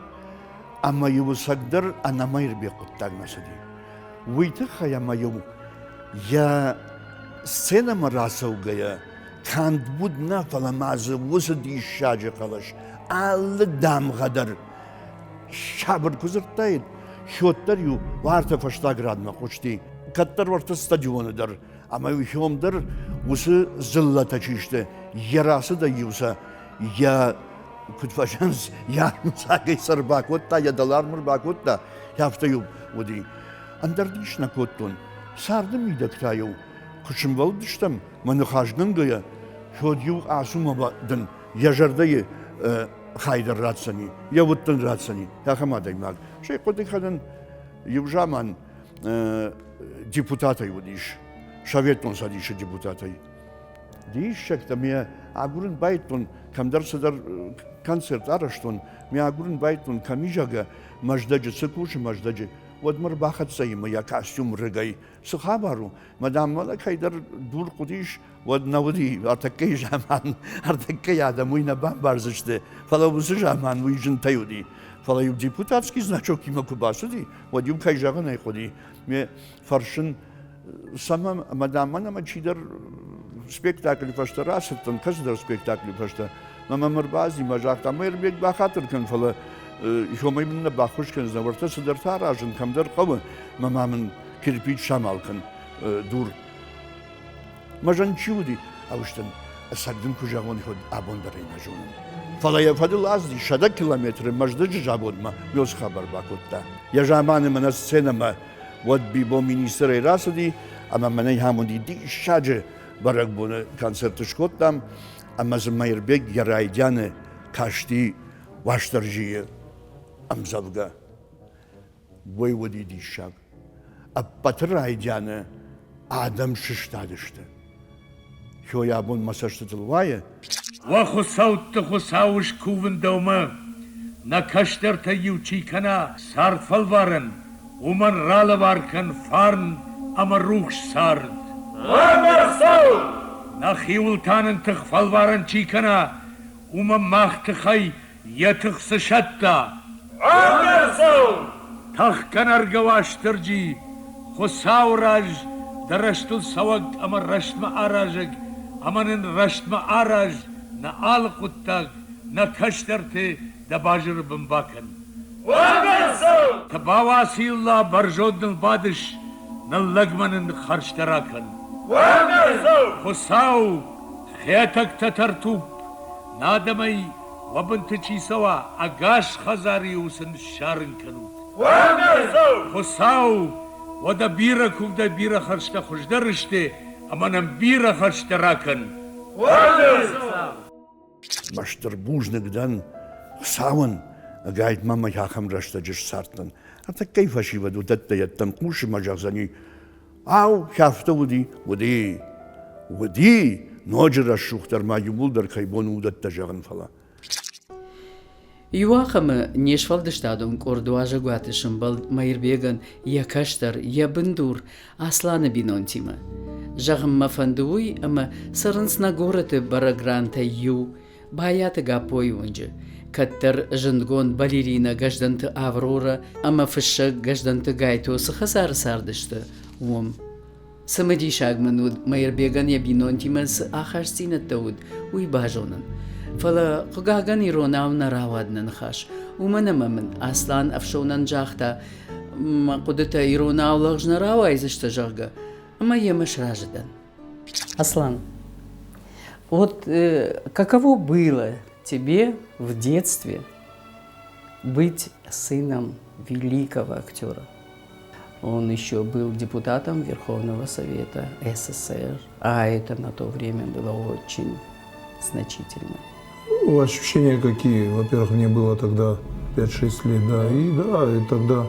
Speaker 5: ӕмӕ-иу ӕцӕгдӕр ӕнӕмӕйрбег хъуыддаг нӕ цыди. Уый тыххӕй ӕмӕ-иу йӕ сценӕмӕ рацӕугӕйӕ канд уд нӕ, фӕлӕ ма дзы уыцы диссаджы хъӕлӕс алы дамгъӕ дӕр сабыр куы дзырдтаид, уӕддӕр-иу уартӕ фӕстаг радмӕ хъуысти. Кӕддӕр уартӕ стадионы дӕр ӕмӕ-иу хиом дӕр уыцы дзыллӕтӕ чи сты, йӕ рацыдӕй-иу сӕ йӕ куыд фӕзӕгъынц, йӕ армыцагӕй сӕ ӕрбакодта, йӕ дӕларм ӕрбакодта, афтӕ-иу уыди. Ӕндӕр дис нӕ кодтон. Царды мидӕг та-иу куы сымбӕлдыстӕм, мӕ ныхасгӕнгӕйӕ, уӕд-иу ацу мӕ дын йӕ зӕрдӕйы хай дӕр ратдзӕни, йӕ уд дын ратдзӕни, ахӕм адӕймаг. Стӕй хъуыды кӕнын, иу заман депутатӕй уыдис, Советон Цӕдисы депутатӕй. Диссӕгтӕ ме агурын байдтон, кӕмдӕр цыдӕр концерт арӕзтон, ме агурын байдтон, кӕм и, зӕгъгӕ, Мӕздӕджы цы кусы Мӕздӕджы, уӕд мӕ рбахӕццӕ и мӕ йӕ костюм рыгӕй. Цы хабар у? Мадам, мӕнӕ кӕйдӕр дур хъуыдис, уӕд нӕ уыди ӕртӕккӕйы заман, ӕртӕккӕйы адӕм уый нӕ бамбардзысты, фӕлӕ уыцы заман уый зынтӕй уыди. Фӕлӕ-иу депутатский значокимӕ куы бацыди, уӕд-иу кӕй зӕгъын ӕй хъуыди, ме фӕрсын, цӕмӕ, мадам, мӕнӕ мӕ чидӕр спектаклы фӕстӕ рацыдтӕн, кӕцыдӕр спектаклы фӕстӕ, мӕ мӕм ӕрбацыди, мӕ загъта, Мӕирбег, бахатыр кӕн, фӕлӕ хомӕй мын нӕ баххуыс кӕндзынӕ, уӕртӕ цыдӕртӕ аразын кӕмдӕр хъӕуы, мӕ ма мын кирпич самал кӕн, дур. Мӕ зӕн чи уыди, ӕвыстӕн, ӕцӕг дын куы зӕгъон, уӕд абон дӕр ӕй нӕ зонын. Фӕлӕ йӕ фӕдыл ацыди 100 километры Мӕздӕджы заводмӕ уыцы хабар бакодта. Йӕ заманы мӕнӕ сценӕмӕ уӕд Бибо министрӕй рацыди, ӕмӕ мӕнӕй ам уыди диссаджы бӕрӕгбоны концерт скодтам, ӕмӕ дзы Мӕирбег йӕ райдианы касти Уастырджийы ӕмдзӕвгӕ. Уый уыди диссаг. Ӕппӕты райдианы адӕм сыстадысты. Хёй абон мӕ цӕстытыл уайы.
Speaker 8: Уӕ хуыцӕутты Хуыцау скувын дӕумӕ, нӕ кӕстӕртӕй иу чи кӕна цардфӕлварӕн, уымӕн ралӕвар кӕн фарн ӕмӕ рухс цард.
Speaker 6: Ӕмӕ
Speaker 8: Нӕхиуыл та нын тыхфӕлварӕн чи кӕна, уымӕн мах тыхӕй йӕ тых цы сӕтта! Тӕхгӕ-нӕргӕ Уастырджи, Хуыцауы раз дӕ рӕстыл цӕуӕг ӕмӕ рӕстмӕ аразӕг ӕмӕ нын рӕстмӕ араз нӕ алы хъуыддаг, нӕ кӕстӕрты дӕ базыры бын бакӕн. Тыбауацилла бӕрзонд ныл бадыс, ныллӕгмӕ нын хӕрзтӕ ракӕн. Хуыцау, Хетӕг Тӕтӕртупп, нӕ адӕмӕй уӕ бынты чи цӕуа, ӕгас хӕдзары-иу сын ссарын кӕнут. Хуыцау, уӕдӕ бирӕ куывдӕй бирӕ хӕрзтӕ хуыздӕр сты, ӕмӕ нӕм бирӕ хӕрзтӕ ракӕн.
Speaker 5: Мӕ стыр бузныг дӕн Хуыцауӕн, ӕгайтма мӕ ахӕм рӕстӕджы ссардтӕн. Ӕртӕккӕйы фӕсивӕд уыдӕттӕ йедтӕм хъусы мӕ зӕгъдзӕни, Ау, афтӕ уыди? Уыди. Уыди, ноджы рӕсугъддӕр ма иууылдӕр кӕй бон у уыдӕттӕ зӕгъын, фӕлӕ.
Speaker 1: Иуахӕмы не сфӕлдыстадон къорд уазӕгуаты сӕмбӕлд Мӕирбегӕн йӕ кӕстӕр, йӕ бындур Асланы бинонтимӕ. Зӕгъын мӕ фӕнды уый, ӕмӕ цӕрынц нӕ горӕты бӕрӕг рантӕй иу, Байаты Гаппойы уынджы. Кӕддӕр зындгонд балеринӕ Гӕздӕнты Аврора ӕмӕ фыссӕг Гӕздӕнты Гайто цы хӕдзары цардысты, уым. Цымыдисаг мын уыд, Мӕирбегӕн йӕ бинонтимӕ цы ахастдзинӕдтӕ уыд, уый базонын. Фӕлӕ, хъыгагӕн, иронау нӕ рауад нӕ ныхас, уымӕн ӕмӕ мын Аслан ӕфсонӕн загъта, мӕ хъуыдытӕ иронау лӕгъз нӕ рауайдзысты, зӕгъгӕ, ӕмӕ йемӕ сразы дӕн. Аслан, вот каково было тебе в детстве быть сыном великого актера? Он еще был депутатом Верховного Совета СССР, а это на то время было очень значительно?
Speaker 9: Ну, ощущения какие? Во-первых, мне было тогда 5-6 лет, да, и да, и тогда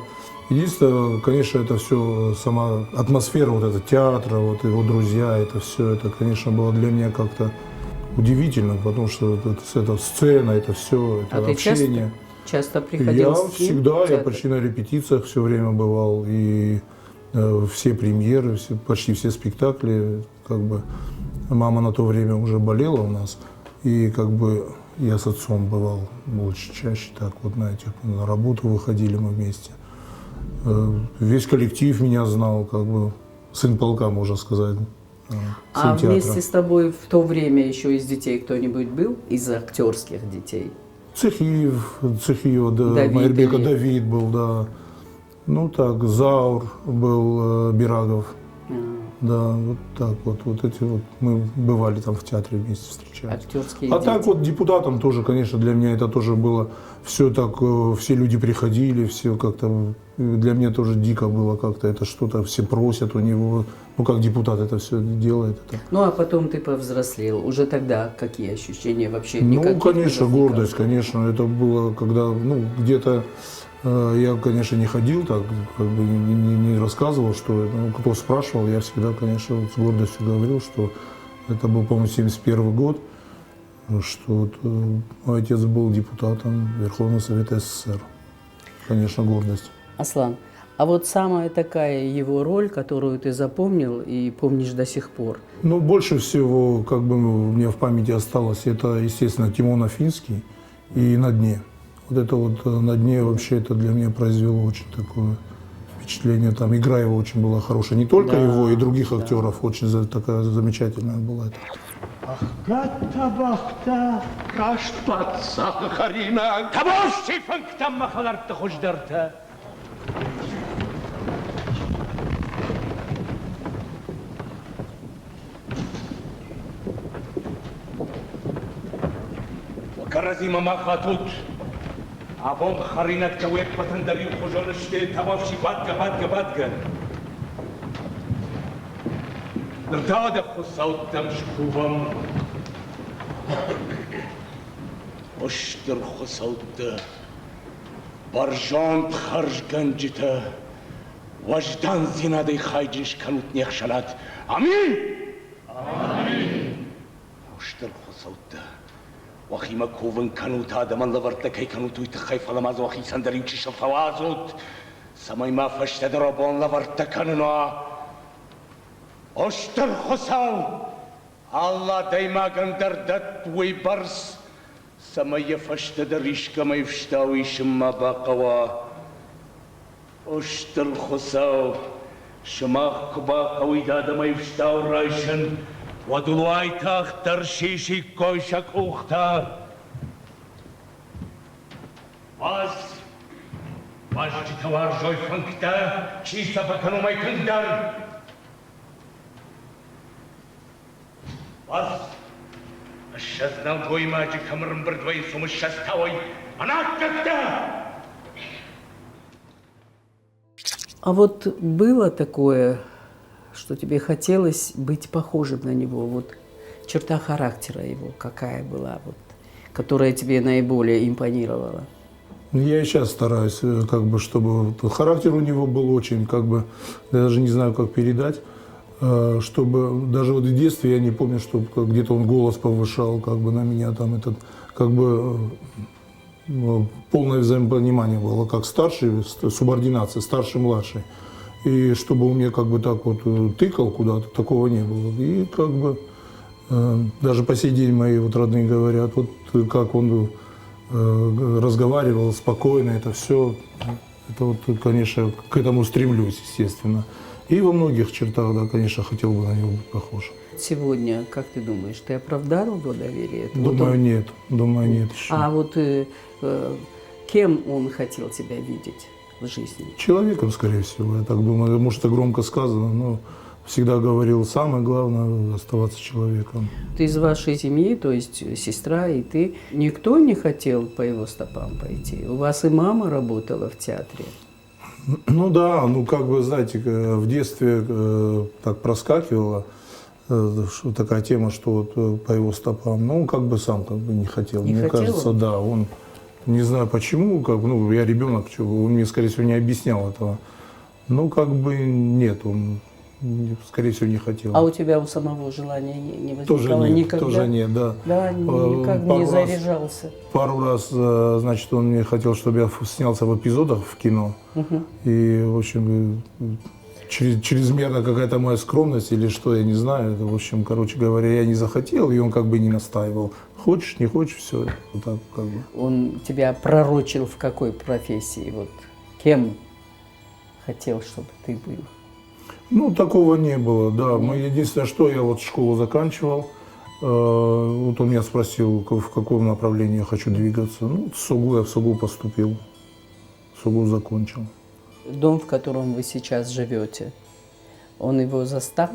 Speaker 9: Единственное, конечно, это все, сама атмосфера вот этого театра, вот его друзья, это все, это, конечно, было для меня как-то удивительно, потому что это, это сцена, это все, это
Speaker 1: а
Speaker 9: общение.
Speaker 1: Ты часто, часто приходил
Speaker 9: Я
Speaker 1: с ним
Speaker 9: всегда, я почти на репетициях все время бывал, и все премьеры, все, почти все спектакли, как бы мама на то время уже болела у нас, и как бы я с отцом бывал больше, чаще так вот на этих, на работу выходили мы вместе. Весь коллектив меня знал, как бы сын полка, можно сказать. Сын
Speaker 1: А
Speaker 9: театра.
Speaker 1: вместе с тобой в то время еще из детей кто-нибудь был, из актерских детей?
Speaker 9: Цехиев, Цехиева, да,
Speaker 1: Давид
Speaker 9: Майербека
Speaker 1: или-
Speaker 9: Давид был, да. Ну так, Заур был, Бирагов. Да, вот так вот. Вот эти вот мы бывали там в театре вместе встречались.
Speaker 1: Актерские
Speaker 9: А
Speaker 1: дети.
Speaker 9: так вот депутатом тоже, конечно, для меня это тоже было все так, все люди приходили, все как-то, для меня тоже дико было как-то, это что-то все просят у него, ну как депутат это все делает. Это.
Speaker 1: Ну а потом ты повзрослел. Уже тогда какие ощущения вообще?
Speaker 9: Ну,
Speaker 1: Никаких не
Speaker 9: конечно,
Speaker 1: возникало?
Speaker 9: гордость, конечно, это было, когда, ну, где-то я, конечно, не ходил так, как бы не рассказывал, что, ну, кто спрашивал, я всегда, конечно, вот с гордостью говорил, что это был, по-моему, 71 год, что вот, мой отец был депутатом Верховного Совета СССР. Конечно, гордость.
Speaker 1: Аслан, а вот самая такая его роль, которую ты запомнил и помнишь до сих пор?
Speaker 9: Ну, больше всего, как бы у меня в памяти осталось, это, естественно, Тимон Афинский и «На дне». Вот это вот «На дне» вообще это для меня произвело очень такое впечатление. Там игра его очень была хорошая. Не только
Speaker 1: Да,
Speaker 9: его, и других актеров. Очень такая замечательная была. Это.
Speaker 6: Кӕрӕдзимӕ ма хатут. Абон хӕринӕгтӕ уе ппӕтӕн дӕр иухуызон сты, табӕфси бадгӕ, бадгӕ, бадгӕ. Ныр та дӕ хуыцӕуттӕм скувӕм. О стыр хуыцӕуттӕ, бӕрзонд хӕрзгӕнджытӕ, уӕздандзинадӕй хайджын скӕнут не хсӕнад. Аминь! Аминь! О стыр хуыцӕуттӕ, уӕхимӕ кувын кӕнут, адӕмӕн лӕвӕрттӕ кӕй кӕнут, уый тыххӕй, фӕлӕ ма дзы уӕхицӕн дӕр иу чысыл фӕуадзут, цӕмӕй ма фӕстӕдӕр бон лӕвӕрттӕ кӕнын уа. О стыр Хуыцау, алы адӕймагӕн дӕр дӕтт уый бӕрц, цӕмӕй йӕ фӕстӕдӕр искӕмӕй ӕфстау исын ма бахъӕуа. О стыр Хуыцау, сымах куы бахъӕуид адӕмӕй ӕфстау райсын, уӕд уыл уайтагъддӕр сисиккой сӕ къухтӕ. Уадз, уазджытӕ уарзой фынгтӕ, чи сӕ фӕкӕны, уымӕй тынгдӕр. Уадз, 20 нӕлгоймаджы кӕм ӕрӕмбырд вӕййынц, уым 20 тауой ӕнаккӕгтӕ!
Speaker 1: А вот было такое, что тебе хотелось быть похожим на него? Вот черта характера его какая была, вот, которая тебе наиболее импонировала?
Speaker 9: Я и сейчас стараюсь, как бы, чтобы характер у него был очень, как бы, я даже не знаю, как передать, чтобы даже вот в детстве я не помню, чтобы где-то он голос повышал, как бы на меня там этот, как бы полное взаимопонимание было, как старший, субординация, старший-младший. И чтобы он мне как бы так вот тыкал куда-то, такого не было. И как бы даже по сей день мои вот родные говорят, вот как он разговаривал спокойно, это все, это вот, конечно, к этому стремлюсь, естественно. И во многих чертах, да, конечно, хотел бы на него быть похож.
Speaker 1: Сегодня, как ты думаешь, ты оправдал его доверие?
Speaker 9: Думаю,
Speaker 1: вот он...
Speaker 9: нет. Думаю, нет еще.
Speaker 1: А вот кем он хотел тебя видеть в жизни?
Speaker 9: Человеком, скорее всего, я так думаю. Может, это громко сказано, но всегда говорил, самое главное – оставаться человеком.
Speaker 1: Ты из вашей семьи, то есть сестра и ты, никто не хотел по его стопам пойти? У вас и мама работала в театре?
Speaker 9: Ну да, ну как бы, знаете, в детстве так проскакивало. Такая тема, что вот по его стопам. Но он как бы сам как бы не хотел.
Speaker 1: Не
Speaker 9: Мне
Speaker 1: хотел
Speaker 9: кажется,
Speaker 1: он?
Speaker 9: да, он не знаю почему, как бы, ну, я ребенок, он мне, скорее всего, не объяснял этого. Ну, как бы нет, он, скорее всего, не хотел.
Speaker 1: А у тебя у самого желания не возникало
Speaker 9: Тоже нет,
Speaker 1: никогда?
Speaker 9: тоже нет, да.
Speaker 1: Да, никак не
Speaker 9: пару раз-
Speaker 1: заряжался.
Speaker 9: Пару раз, значит, он мне хотел, чтобы я снялся в эпизодах в кино. И, в общем, чрезмерно какая-то моя скромность или что, я не знаю. Это, в общем, короче говоря, я не захотел, и он как бы не настаивал. Хочешь, не хочешь, все. Вот так как бы.
Speaker 1: Он тебя пророчил в какой профессии? Вот кем хотел, чтобы ты был?
Speaker 9: Ну, такого не было, да. Мы, единственное, что я вот школу заканчивал, вот он меня спросил, в каком направлении я хочу двигаться. Ну, в СУГУ я в СУГУ поступил, СУГУ закончил.
Speaker 1: Дом, в котором вы сейчас живете, он его застал?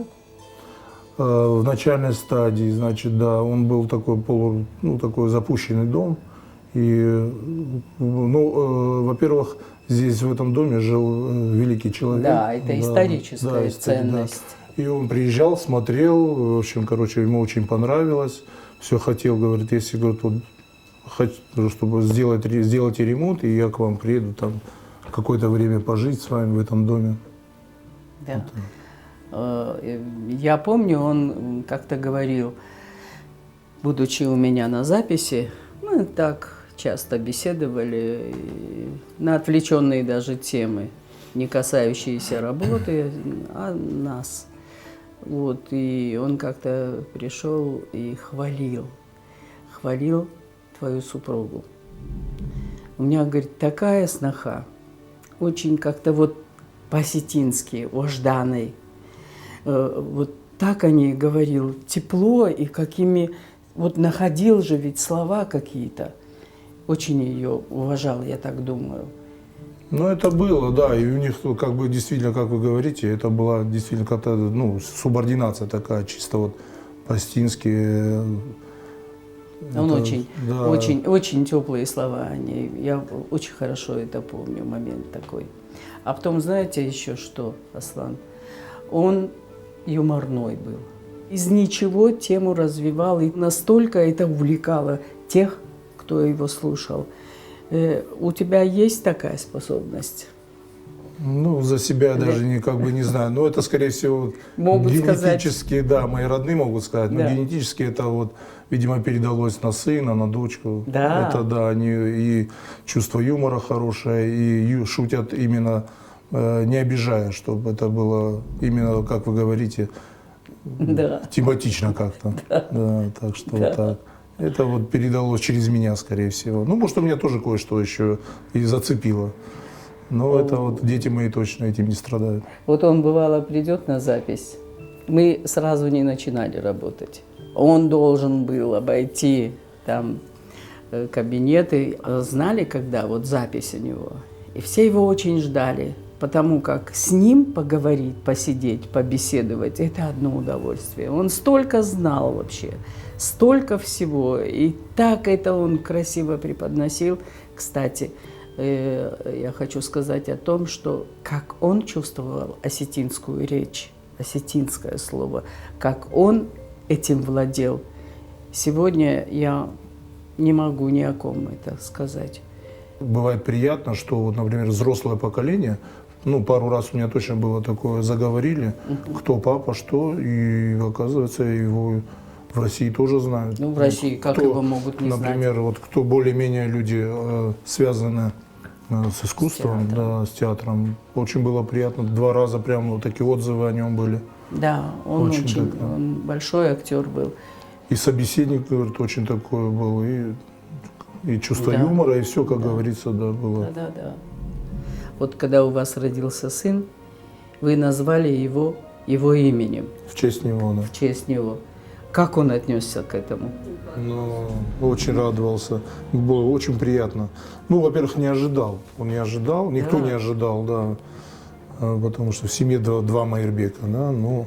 Speaker 9: В начальной стадии, значит, да, он был такой полу, ну, такой запущенный дом. И, ну, во-первых, здесь, в этом доме, жил великий человек.
Speaker 1: Да, это историческая
Speaker 9: да,
Speaker 1: ценность.
Speaker 9: Да. И он приезжал, смотрел, в общем, короче, ему очень понравилось. Все хотел, говорит, если, говорит, вот, чтобы сделать ремонт, и я к вам приеду там какое-то время пожить с вами в этом доме.
Speaker 1: Да. Вот. Я помню, он как-то говорил, будучи у меня на записи, мы так часто беседовали на отвлеченные даже темы, не касающиеся работы, а нас. Вот, и он как-то пришел и хвалил, хвалил твою супругу. У меня, говорит, такая сноха, очень как-то вот по-осетински, ожданой. Вот так о ней говорил, тепло и какими... Вот находил же ведь слова какие-то. Очень ее уважал, я так думаю.
Speaker 9: Ну, это было, да. И у них, как бы, действительно, как вы говорите, это была действительно как-то, ну, субординация такая, чисто вот по-осетински.
Speaker 1: Он
Speaker 9: это,
Speaker 1: очень,
Speaker 9: да.
Speaker 1: очень, очень теплые слова они. Я очень хорошо это помню, момент такой. А потом, знаете еще что, Аслан? Он юморной был. Из ничего тему развивал, и настолько это увлекало тех, кто его слушал. У тебя есть такая способность?
Speaker 9: Ну, за себя даже не, как бы не знаю. Но это, скорее всего,
Speaker 1: могут
Speaker 9: генетически,
Speaker 1: сказать.
Speaker 9: Да, мои родные могут сказать, но
Speaker 1: да.
Speaker 9: генетически это вот, видимо, передалось на сына, на дочку.
Speaker 1: Да.
Speaker 9: Это, да, они и чувство юмора хорошее, и шутят именно, не обижая, чтобы это было именно, как вы говорите,
Speaker 1: да.
Speaker 9: тематично как-то.
Speaker 1: Да.
Speaker 9: Да, так что
Speaker 1: да.
Speaker 9: вот так. Это вот передалось через меня, скорее всего. Ну, может, у меня тоже кое-что еще и зацепило. Но это вот дети мои точно этим не страдают.
Speaker 1: Вот он, бывало, придет на запись. Мы сразу не начинали работать. Он должен был обойти там кабинеты. Знали, когда вот запись у него. И все его очень ждали, потому как с ним поговорить, посидеть, побеседовать – это одно удовольствие. Он столько знал вообще, столько всего. И так это он красиво преподносил. Кстати, я хочу сказать о том, что как он чувствовал осетинскую речь, осетинское слово, как он этим владел. Сегодня я не могу ни о ком это сказать.
Speaker 9: Бывает приятно, что, вот, например, взрослое поколение, ну, пару раз у меня точно было такое, заговорили, кто папа, что, и оказывается, его в России тоже знают.
Speaker 1: Ну, в России как
Speaker 9: кто,
Speaker 1: его могут не
Speaker 9: например,
Speaker 1: знать?
Speaker 9: Например, вот кто более-менее люди связаны с искусством,
Speaker 1: с театром.
Speaker 9: Да, с театром. Очень было приятно, 2 раза прямо вот такие отзывы о нем были.
Speaker 1: Да, он очень,
Speaker 9: так, да.
Speaker 1: он большой актер был.
Speaker 9: И собеседник, говорит, очень такой был, и чувство
Speaker 1: да.
Speaker 9: юмора, и все, как
Speaker 1: да.
Speaker 9: говорится, да, было.
Speaker 1: Да, да, да. Вот когда у вас родился сын, вы назвали его его именем.
Speaker 9: В честь него, да.
Speaker 1: В честь него. Как он отнесся к этому?
Speaker 9: Ну, очень радовался. Было очень приятно. Ну, во-первых, не ожидал. Он не ожидал, никто
Speaker 1: да.
Speaker 9: не ожидал, да. Потому что в семье два Майрбека, да, но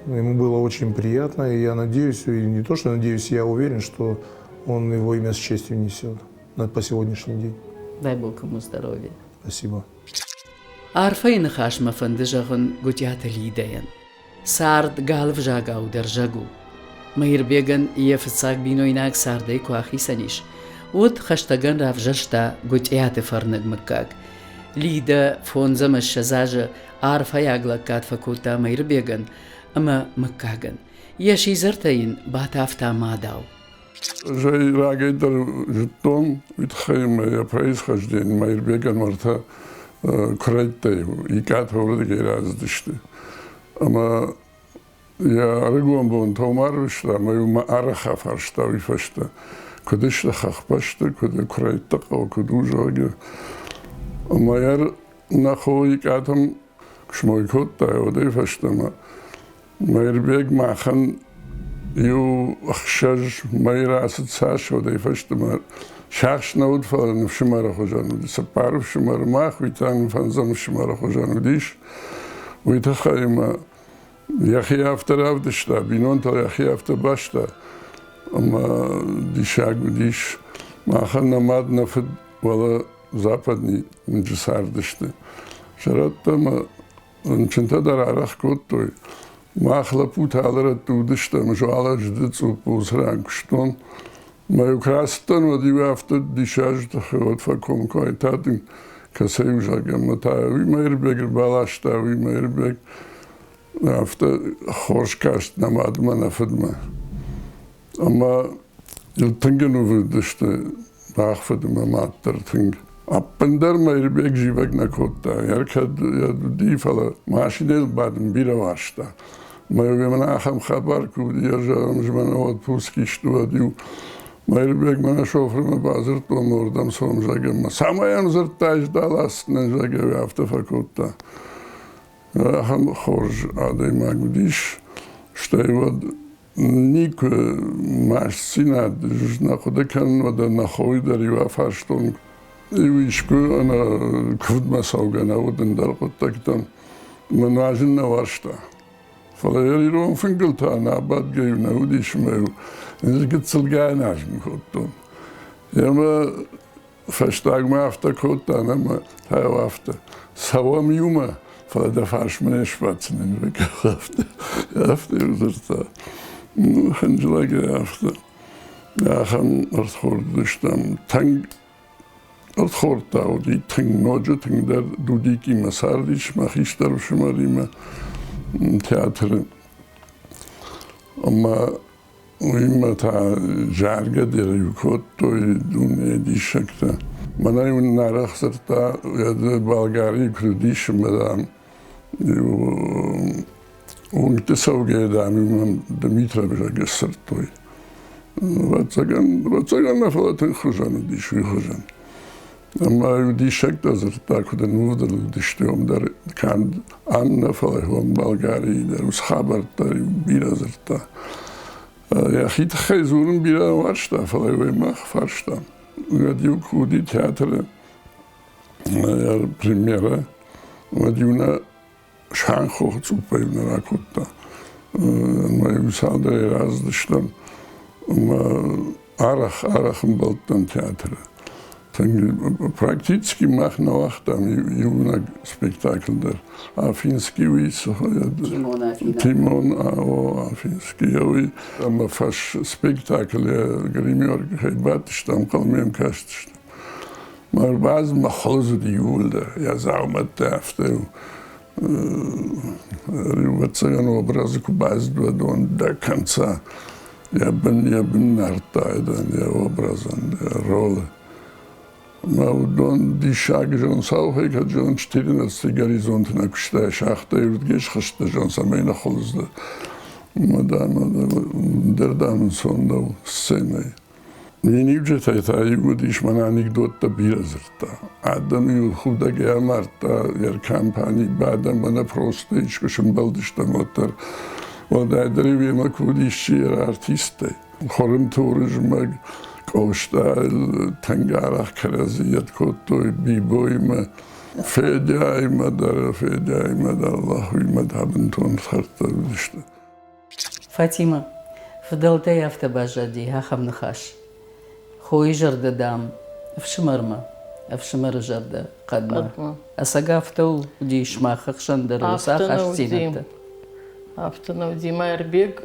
Speaker 9: ему было очень приятно, и я надеюсь, и не то, что надеюсь, я уверен, что он его имя с честью несет по сегодняшний день.
Speaker 1: Дай Бог ему здоровья.
Speaker 9: Спасибо.
Speaker 1: Арфӕйы ныхас мӕ фӕнды зӕгъын Гуытъиаты Лидӕйӕн. Цард галы взагау дӕрзӕг у. Мӕирбегӕн йӕ фыццаг бинойнаг цардӕй куы ахицӕн ис, уӕд хӕстӕгӕн равзӕрста Гуытъиаты фӕрныг мыггаг. Лидӕ 25 азы арфӕйаг лӕггад фӕкодта Мӕирбегӕн ӕмӕ мыггагӕн. Йӕ сидзӕртӕ йын батавта мадау.
Speaker 10: Ӕз ӕй рагӕй дӕр зыдтон, уый тыххӕй мӕ йӕ происхождение Мӕирбегӕн уӕртӕ куырӕйттӕй Икъаты уырдыгӕй рацыдысты. Ӕмӕ йӕ ӕрыгон бонтӕ уым арвыста ӕмӕ-иу мӕ арӕх афарста уый фӕстӕ, куыд сты хӕхбӕсты, куыд куырӕйтты хъӕу, куыд у, зӕгъгӕ. Ӕмӕ йӕ нӕ хо Икъатӕм куы смой кодта, уӕдӕй фӕстӕмӕ Мӕирбег махӕн иу ӕхсӕз мӕйы рацыд цас, уӕдӕй фӕстӕмӕ сиахс нӕ уыд, фӕлӕ нын ӕфсымӕры хуызӕн уыд. Цыппар ӕфсымӕры мах, уый та нын фӕндзӕм ӕфсымӕры хуызӕн уыдис. Уый тыххӕй ӕмӕ йӕхи афтӕ равдыста, бинонтыл йӕхи афтӕ баста, ӕмӕ диссаг уыдис. Махӕн нӕ мад, нӕ фыд уӕлӕ Западный уынджы цардысты. Зӕрӕдтӕ ӕмӕ Рынчынтӕ дӕр арӕх кодтой. Мах лӕппутӕ алы рӕтты уыдыстӕм, зуалӕ зыды цъупп уыцы куыстон. Мӕ-иу куы рацыдтӕн, уӕд-иу афтӕ диссаджы тыххӕй уӕд фӕкомкоммӕ та дын кӕцӕй у, зӕгъгӕ, ӕмӕ та уый Мӕирбег ӕрбаласта, уый Мӕирбег. Афтӕ хорз каст нӕ мадмӕ, нӕ фыдмӕ. Ӕмӕ йыл тынг ӕнувыд сты мах фыд ӕмӕ мад дӕр тынг. Ӕппындӕр Мӕирбег зивӕг нӕ кодта, ӕркӕд уыди, фӕлӕ машинӕйыл бадын бирӕ уарзта. Мӕ ахӕм хабар куы уыди, ӕз зӕгъӕм, отпуск ист, уӕд-иу Мӕирбег мӕнӕ шофырмӕ бадзырдтон, уырдӕм цом, зӕгъгӕ, цӕмӕй йӕм дзырдтаис даласдзынӕн, зӕгъгӕ, афтӕ фӕкодта. Ахӕм хорз адӕймаг уыдис, стӕй уӕд Никуы мастдзинад нӕ хъуыды кӕнын, уӕдӕ нӕ хойы дӕр иу афарстон. Иу искуы ӕнӕ куывдмӕ цӕугӕ нӕ уыд ӕндӕр хъуыддӕгтӕм. Мӕ нуазын нӕ уарзта. Фӕлӕ йӕ ирон фынгыл та нӕ абадгӕ-иу нӕ уыдис ӕмӕ-иу ӕз гыццылгай нуазын кодтон. Ӕмӕ Фӕстагмӕ афтӕ кодта, ӕмӕ та-иу афтӕ, цӕуӕм иумӕ, фӕлӕ дӕ фарсмӕ не сбаддзынӕн, афтӕ, афтӕ-иу дзырдта. Ну, хынджылӕгӕй афтӕ. Ахӕм ӕрдхорд уыдыстӕм. Тынг ӕрдхордта уыди, тынг, ноджы тынгдӕр Дудикимӕ цардис, мӕ хистӕр ӕфсымӕримӕ театры. Ӕмӕ Уыимӕ та заргӕ дӕр-иу кодтой дунейы диссӕгтӕ. Мӕнӕ-иу нын арӕх дзырдта, Болгарийы куы уыдис ӕмӕ, дам, иу уынгты цӕугӕйӕ, дам-иу мӕм Дмитров зӕгъгӕ сдзырдтой. Ӕвӕццӕгӕн, ӕвӕццӕгӕн нӕ, фӕлӕ тынг хуызӕн уыдис, уый хуызӕн. Ӕмӕ-иу диссӕгтӕ дзырдта, куыд ӕнувыд уыдысты уым дӕр, канд ам нӕ, фӕлӕ уым Болгарийы дӕр уыцы хабӕрттӕ-иу бирӕ дзырдта. Йӕхи тыххӕй дзурын бирӕ уарзта, фӕлӕ уый мах фарстам. Уӕд-иу куы уыди театры премьерӕ, уӕд-иу нӕ Шанхохы цъуппӕй нӕ ракодта. Ӕмӕ-иу цалдӕрӕй рацыдыстӕм ӕмӕ арӕх, арӕх ӕмбӕлдтӕн театры. Практически мах нӕ уагътам иунӕг спектакль дӕр. Афинский уый
Speaker 1: Тимон Афина.
Speaker 10: Тимон, о, Афинский уый. Ӕмӕ фӕс спектакль гример кӕй бадтыстӕм, хъалмӕм кастыстӕм. Мӕ ӕрбадзмӕ хуылыдз иууылдӕр, йӕ дзаумӕттӕ афтӕ ӕвӕццӕгӕн образы куы бацыд, уӕд он до конца йӕ бын йӕ бын нардта йӕ образӕн, йӕ ролы. Ӕмӕ уыдон диссаг зон саухӕй кӕд зон 14 горизонты нӕ куыстай, шахтӕй уырдгӕй схызтӕ зон, цӕмӕй нӕ хуылыдз дӕ. Ӕмӕ дам, дӕр дам ӕнцон нӕу сценӕйы. Миниуджытӕй та иу уыдис, мӕнӕ анекдоттӕ бирӕ дзырдта. Адӕм-иу худӕгӕй амардта йӕ компани, бадӕм мӕнӕ просто искуы сымбӕлдыстӕм, уӕддӕр. Уӕлдайдӕр-иу йемӕ куы уыдис чидӕр артисттӕй. Хуырымты Уырызмӕг, Къоста тынг арӕх кӕрӕдзийӕд кодтой Бибоимӕ, Федяимӕ дӕр, Федяимӕ дӕр, Аллах уимӕ та бынтон хӕрдтӕ уыдысты.
Speaker 1: Фатимӕ, фыдӕлтӕй афтӕ баззади ахӕм ныхас. Хойы зӕрдӕ, дам, ӕфсымӕрмӕ, ӕфсымӕры зӕрдӕ хъӕдмӕ. Ӕцӕг афтӕ уыди сымах ӕхсӕн дӕр уыцы ахастдзинӕдтӕ?
Speaker 11: Афтӕ нӕ уыди. Майырбег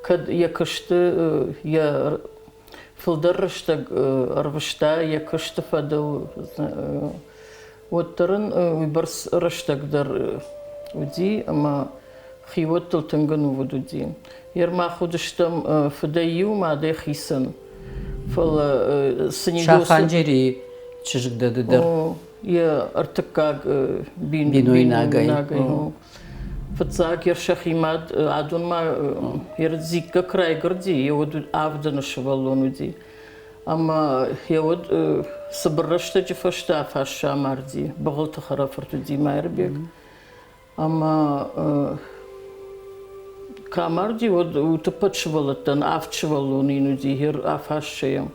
Speaker 11: кӕд йӕ куысты йӕ фылдӕр рӕстӕг ӕрвыста йӕ куысты фӕдыл, уӕддӕр ын уыйбӕрц рӕстӕг дӕр уыди ӕмӕ хиуӕттыл тынг ӕнувыд уыди. Йе рмах уыдыстӕм фыдӕй иу, мадӕй хицӕн. Фӕлӕ цы
Speaker 1: Саханджерийы чызг дӕ ды дӕр.
Speaker 11: Йӕ ӕртыккаг бинойнагӕй. Фыццаг йӕ сӕхи мад адонмӕ йе рдзиккӕ куы райгуырди, йе уӕд авдӕны сывӕллон уыди. Ӕмӕ йӕ уӕд цыбыр рӕстӕджы фӕстӕ Афассӕ амарди. Быгъуылты хӕрӕфырт уыди Майырбег. Ӕмӕ куы амарди, уӕд утӕппӕт сывӕллӕттӕн авд сывӕллоны йын уыди йе Афассӕйӕн.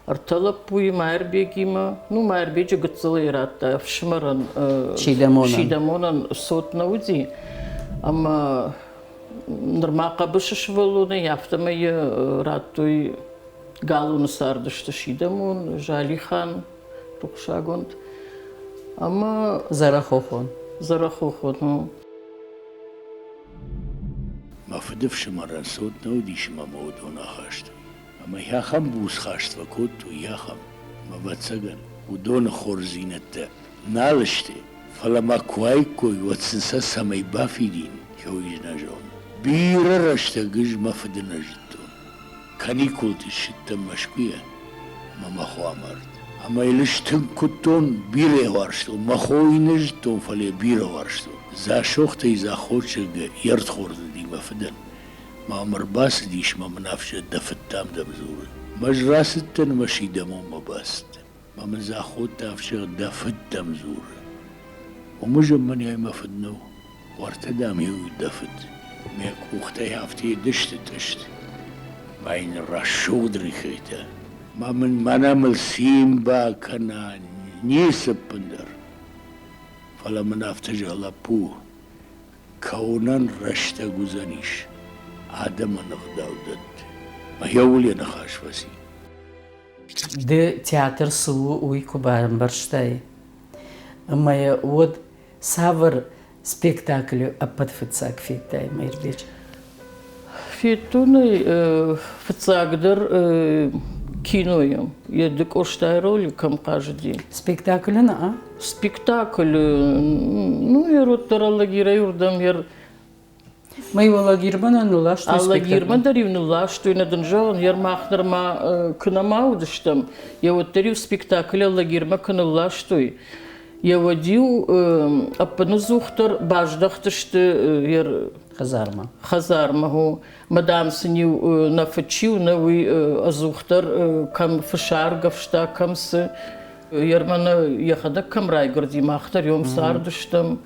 Speaker 11: Ӕртӕ лӕппуйы Майырбегимӕ, ну, Майырбеджы гыццылӕй радта ӕфсымӕрӕн
Speaker 1: Сидӕмонӕн.
Speaker 11: Сидӕмонӕн цот нӕ уыди. Ӕмӕ нырма хъӕбысы сывӕллонӕй, афтӕмӕй йӕ радтой галуаны цардысты Сидӕмон, Залихан, рухсагонд. Ӕмӕ
Speaker 1: Дзӕрӕхохон.
Speaker 11: Дзӕрӕхохон, ну.
Speaker 8: Мӕ фыдыфсымӕрӕн цот нӕ уыдис ӕмӕ мӕ уыдон ахастой. Ӕмӕ ахӕм буцхаст фӕкодтой, ахӕм, ӕвӕццӕгӕн, уыдоны хорздзинӕдтӕ нал сты, фӕлӕ ма куы уаиккой, уӕд сын сӕ цӕмӕй бафидин, уый нӕ зонын. Бирӕ рӕстӕг ӕз мӕ фыды нӕ зыдтон. Каникулты ссыдтӕн Мӕскуыйӕ, ӕмӕ мӕ хо амард. Ӕмӕ йыл стынг куыдтон, бирӕ уарзтон. Мӕ хойы нӕ зыдтон, фӕлӕ йӕ бирӕ уарзтон. Дзасохтӕй Дзаххотчег йе рдхорд уыди мӕ фыдӕн. Мӕм ӕрбацыдис мӕ мын афтӕ дӕ фыдтӕм дӕм дзуры. Ӕз рацыдтӕн ӕмӕ Сидӕмонмӕ бацыдтӕн. Мӕ мын Дзаххотты ӕфсӕр дӕ фыд дӕм дзуры. Уымы зӕммӕнӕй мӕ фыд нӕу, уӕртӕ дам-иу дӕ фыд. Мӕ къухтӕй афтӕ дысты тъыст. Мӕ йын рӕсугъд рихитӕ. Мӕ мын мӕнӕ мыл цин бакӕна, ницы ӕппындӕр. Фӕлӕ мын афтӕ зӕгъ, лӕппу, Кӕуынӕн рӕстӕг уыдзӕнис, адӕмӕн ӕгъдау дӕтт. Мӕ еуыл йӕ ныхас фӕци.
Speaker 1: Ды театр цы у, уый куы бамбӕрстай, ӕмӕ уӕд цавӕр спектаклы ӕппӕт фыццаг федтай, Мӕирбеджы?
Speaker 11: Федтон ӕй фыццагдӕр кинойы. Йӕ ды Къостайы роль кӕм хъазыди.
Speaker 1: Спектаклы нӕ?
Speaker 11: Спектаклы, ну, йӕ уӕддӕр Алагирӕй уырдӕм йӕ
Speaker 1: Мӕ Алагирмӕ нӕ нылластой
Speaker 11: Алагирмӕ дӕр-иу нылластой, нӕ дын зӕгъын, йӕ мах нырма куы нӕма уыдыстӕм, йӕ уӕддӕр-иу спектакль Алагирмӕ куы нылластой, йӕ уӕд-иу ӕппыныдзухдӕр баздӕхтысты йӕ
Speaker 1: хӕдзармӕ.
Speaker 11: Хӕдзармӕ, хо. Мӕ дам сын-иу нӕ фыд-иу нӕ уый ӕдзухдӕр кӕм фысӕргӕвста, кӕм цы. Ерманы йӕхӕдӕг кӕм райгуырди, мах дӕр йом цардыстӕм.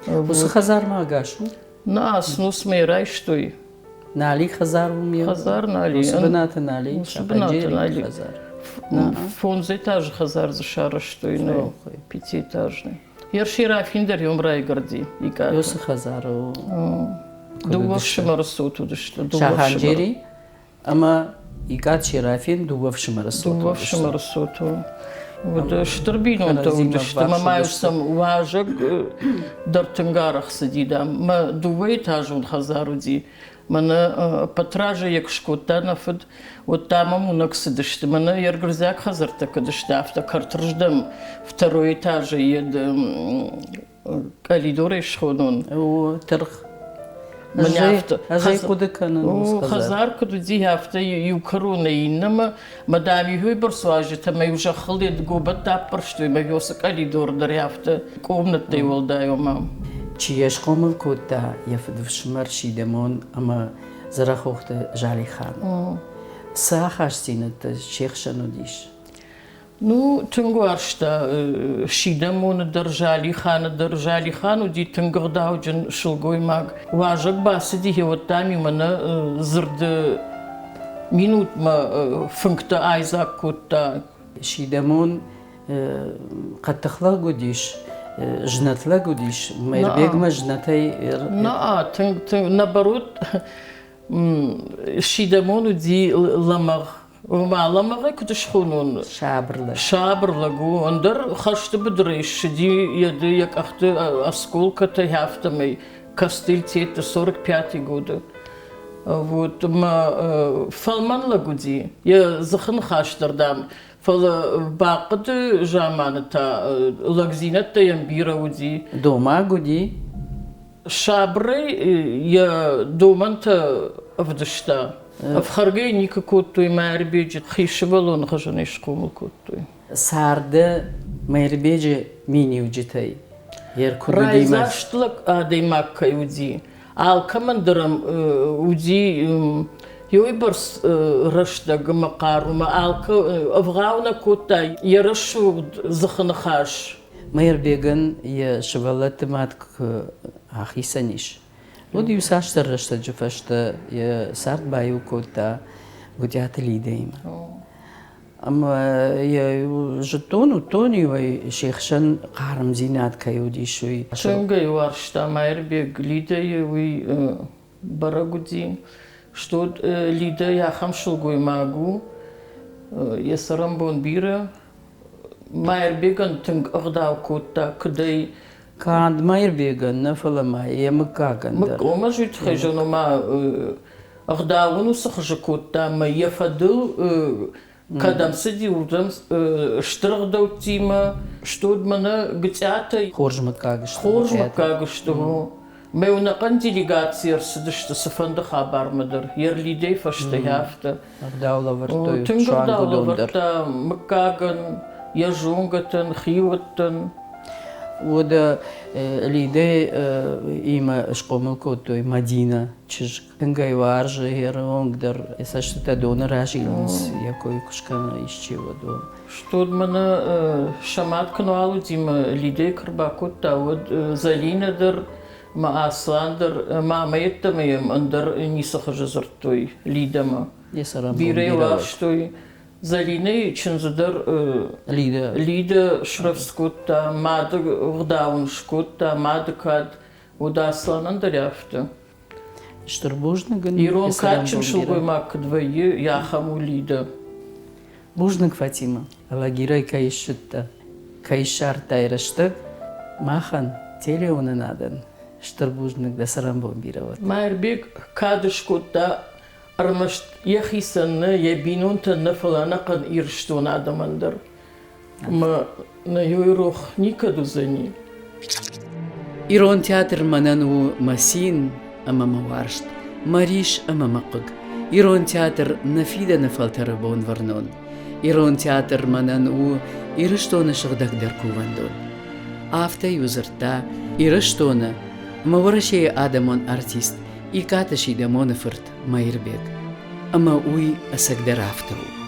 Speaker 1: Уыцы хӕдзармӕ ӕгас у?
Speaker 11: Нӕ, снусмӕ райстой.
Speaker 1: Нали хӕдзар у ме?
Speaker 11: Хӕдзар нали.
Speaker 1: Уыцы бынаты нали?
Speaker 11: Уыцы бынаты нали. Хӕдзар. Фондзэтажы хӕдзар дзы сарӕзтой, нӕ, пятиэтажный. Ерширафин дӕр йом райгуырди Икъаты.
Speaker 1: Уыцы хӕдзары у.
Speaker 11: Дыууӕ фсымӕры цот уыдысты.
Speaker 1: Саханджери ӕмӕ Икъат Серафин дыууӕ фсымӕры цот
Speaker 11: Дыууӕ фсымӕры цот у. Уыд стыр бинонтӕ уыдысты. Мӕ ма сӕм уазӕг дӕр тынг арӕх цыди, дам. Мӕ дыууӕэтажон хӕдзар уыди. Мӕнӕ ӕппӕт разӕй куы скодта нӕ фыд, уӕд та мӕм уынӕг цыдысты. Мӕнӕ йе ргуырдзиаг хӕдзӕрттӕ куыд сты, афтӕ кӕртырздӕм второй этажӕй йед къӕлидорӕй схонон.
Speaker 1: О, тыргъ. Ӕз ӕй хъуыды кӕнын.
Speaker 11: Хӕдзар куыд уыди, афтӕ иу кӕронӕй иннӕмӕ. Мӕ дам иу бӕрц уазджытӕ мӕ иу зӕххыл йӕ гобӕттӕ аппӕрстой, мӕ уыцы къӕлидор дӕр афтӕ къомнӕттӕй уӕлдай ома.
Speaker 1: Чи йӕ схъомыл кодта, йӕ фыдыфсымӕр Сидӕмон ӕмӕ Дзӕрӕхохты Залихан. Цы ахастдзинӕдтӕ се хсӕн уыдис?
Speaker 11: Ну, тынг уарзта Сидӕмоны дӕр, Залиханы дӕр. Залихан уыди тынг ӕгъдауджын сылгоймаг. Уазӕг бацыди, гъеуӕд дам-иу мӕнӕ дзырды минутмӕ фынгтӕ айдзаг кодта.
Speaker 1: Сидӕмон хъӕддых лӕг уыдис, знӕт лӕг уыдис, Мӕирбегмӕ знӕтӕй...
Speaker 11: Нӕ, тынг, тынг, наоборот, Сидӕмон уыди лӕмӕгъ. Ома лӕмӕгъӕй куыд схонон?
Speaker 1: Сабыр лӕг.
Speaker 11: Сабыр лӕг у. Ӕндӕр хӕсты быдырӕй ссыди йӕ къӕхты осколкӕтӕ, афтӕмӕй. Костыльтеты 45 годы. Вот, мӕ фӕлмӕн лӕг уыди, йӕ дзыхы ныхас дӕр, дам, фӕлӕ бахъуыды заманы та лӕгдзинӕдтӕ йӕм бирӕ уыди.
Speaker 1: Домаг уыди?
Speaker 11: Сабырӕй йӕ домӕнтӕ ӕвдыста. Ӕфхӕргӕ йын никуы кодтой, Мӕирбеджы хи сывӕллоны хуызӕн ӕй схъомыл кодтой.
Speaker 1: Царды Мӕирбеджы миниуджытӕй йе ркуыд уыди
Speaker 11: Райдзаст лӕг адӕймаг кӕй уыди, алкӕмӕн дӕр ӕм уыди уыйбӕрц рӕстӕг ӕмӕ хъару, алкӕ ӕвгъау нӕ кодта йӕ рӕсугъд дзыхы ныхас.
Speaker 1: Мӕирбегӕн йӕ сывӕллӕтты мад куы ахицӕн ис, уӕд иуцасдӕр рӕстӕджы фӕстӕ йӕ цард баиу кодта Гуытъиаты Лидӕимӕ. Ӕмӕ йӕ зыдтон, уыдтон-иу ӕй, се хсӕн хъармдзинад кӕй уыдис, уый.
Speaker 11: Тынг ӕй уарзта Мӕирбег Лидӕйы, уый бӕрӕг уыди. Что Лидӕ ахӕм сылгоймаг у, йӕ цӕрӕнбон бирӕ. Мӕирбегӕн тынг ӕгъдау кодта, куыдӕй
Speaker 1: Канд Мӕирбегӕн нӕ, фӕлӕ ма йӕ мыггагӕн дӕр.
Speaker 11: Омӕ уый тыххӕй зӕгъын, ома ӕгъдау ын уыцы хуызы кодта ӕмӕ йӕ фӕдыл кӕдӕм цыди, уырдӕм стыр ӕгъдӕуттимӕ стод мӕнӕ Гуцъиатӕй.
Speaker 1: Хорз мыггаг сты.
Speaker 11: Хорз мыггаг сты. Мӕ ӕнӕхъӕн делегаци ӕрцыдысты цыфӕнды хабармӕ дӕр, йе рлидӕй фӕстӕ афтӕ.
Speaker 1: Ӕгъдау лӕвӕрдтой.
Speaker 11: Тынг ӕгъдау лӕвӕрдта мыггагӕн, йӕ зонгӕтӕн, хиуӕттӕн.
Speaker 1: Уӕдӕ Лидӕ имӕ схъомыл кодтой Мадинӕ чызг. Тынг ӕй уарзы, йе ронг дӕр йӕ цӕстытӕ доны разилынц, йӕ кой куы скӕна исчи, уӕд.
Speaker 11: Стод мӕнӕ сӕ мад куы нал уыди мӕ Лидӕйы куы рбакодта, уӕд Зӕлинӕ дӕр мӕ Аслан дӕр мамӕ йеддӕмӕ йӕм ӕндӕр ницы хуызы дзырдтой Лидӕмӕ. Бирӕ йӕ уарзтой. Зӕлинӕйы чындзы дӕр
Speaker 1: Лидӕ,
Speaker 11: Лидӕ срӕвдз кодта, мады ӕгъдау ын скодта, мады кад. Уӕд Асланӕн дӕр афтӕ.
Speaker 1: Стыр бузныг ын.
Speaker 11: Ирон кадджын сылгоймаг куыд вӕййы, ахӕм у Лидӕ.
Speaker 1: Бузныг, Фатимӕ, Алагирӕй кӕй ссыдтӕ, кӕй ссардтай рӕстӕг махӕн, телеуынынадӕн. Стыр бузныг дӕ цӕрӕнбон бирӕ уӕд.
Speaker 11: Мӕирбег кад скодта ӕрмӕст йӕхицӕн нӕ, йӕ бинонтӕн нӕ, фӕлӕ ӕнӕхъӕн Ирыстоны адӕмӕн дӕр. Ӕмӕ нӕ иу рох никӕд уыдзӕни.
Speaker 1: Ирон театр мӕнӕн у мӕ цин ӕмӕ мӕ уарзт, мӕ рис ӕмӕ мӕ хъыг. Ирон театр нӕ фидӕны фӕлтӕры бонвӕрнон. Ирон театр мӕнӕн у Ирыстоны сыгъдӕгдӕр кувӕндон. Афтӕ-иу дзырдта Ирыстоны ӕмӕ Уӕрӕсейы адӕмон артист Икъаты Сидӕмоны фырт Мӕирбег. Ӕмӕ уый ӕцӕгдӕр афтӕ у.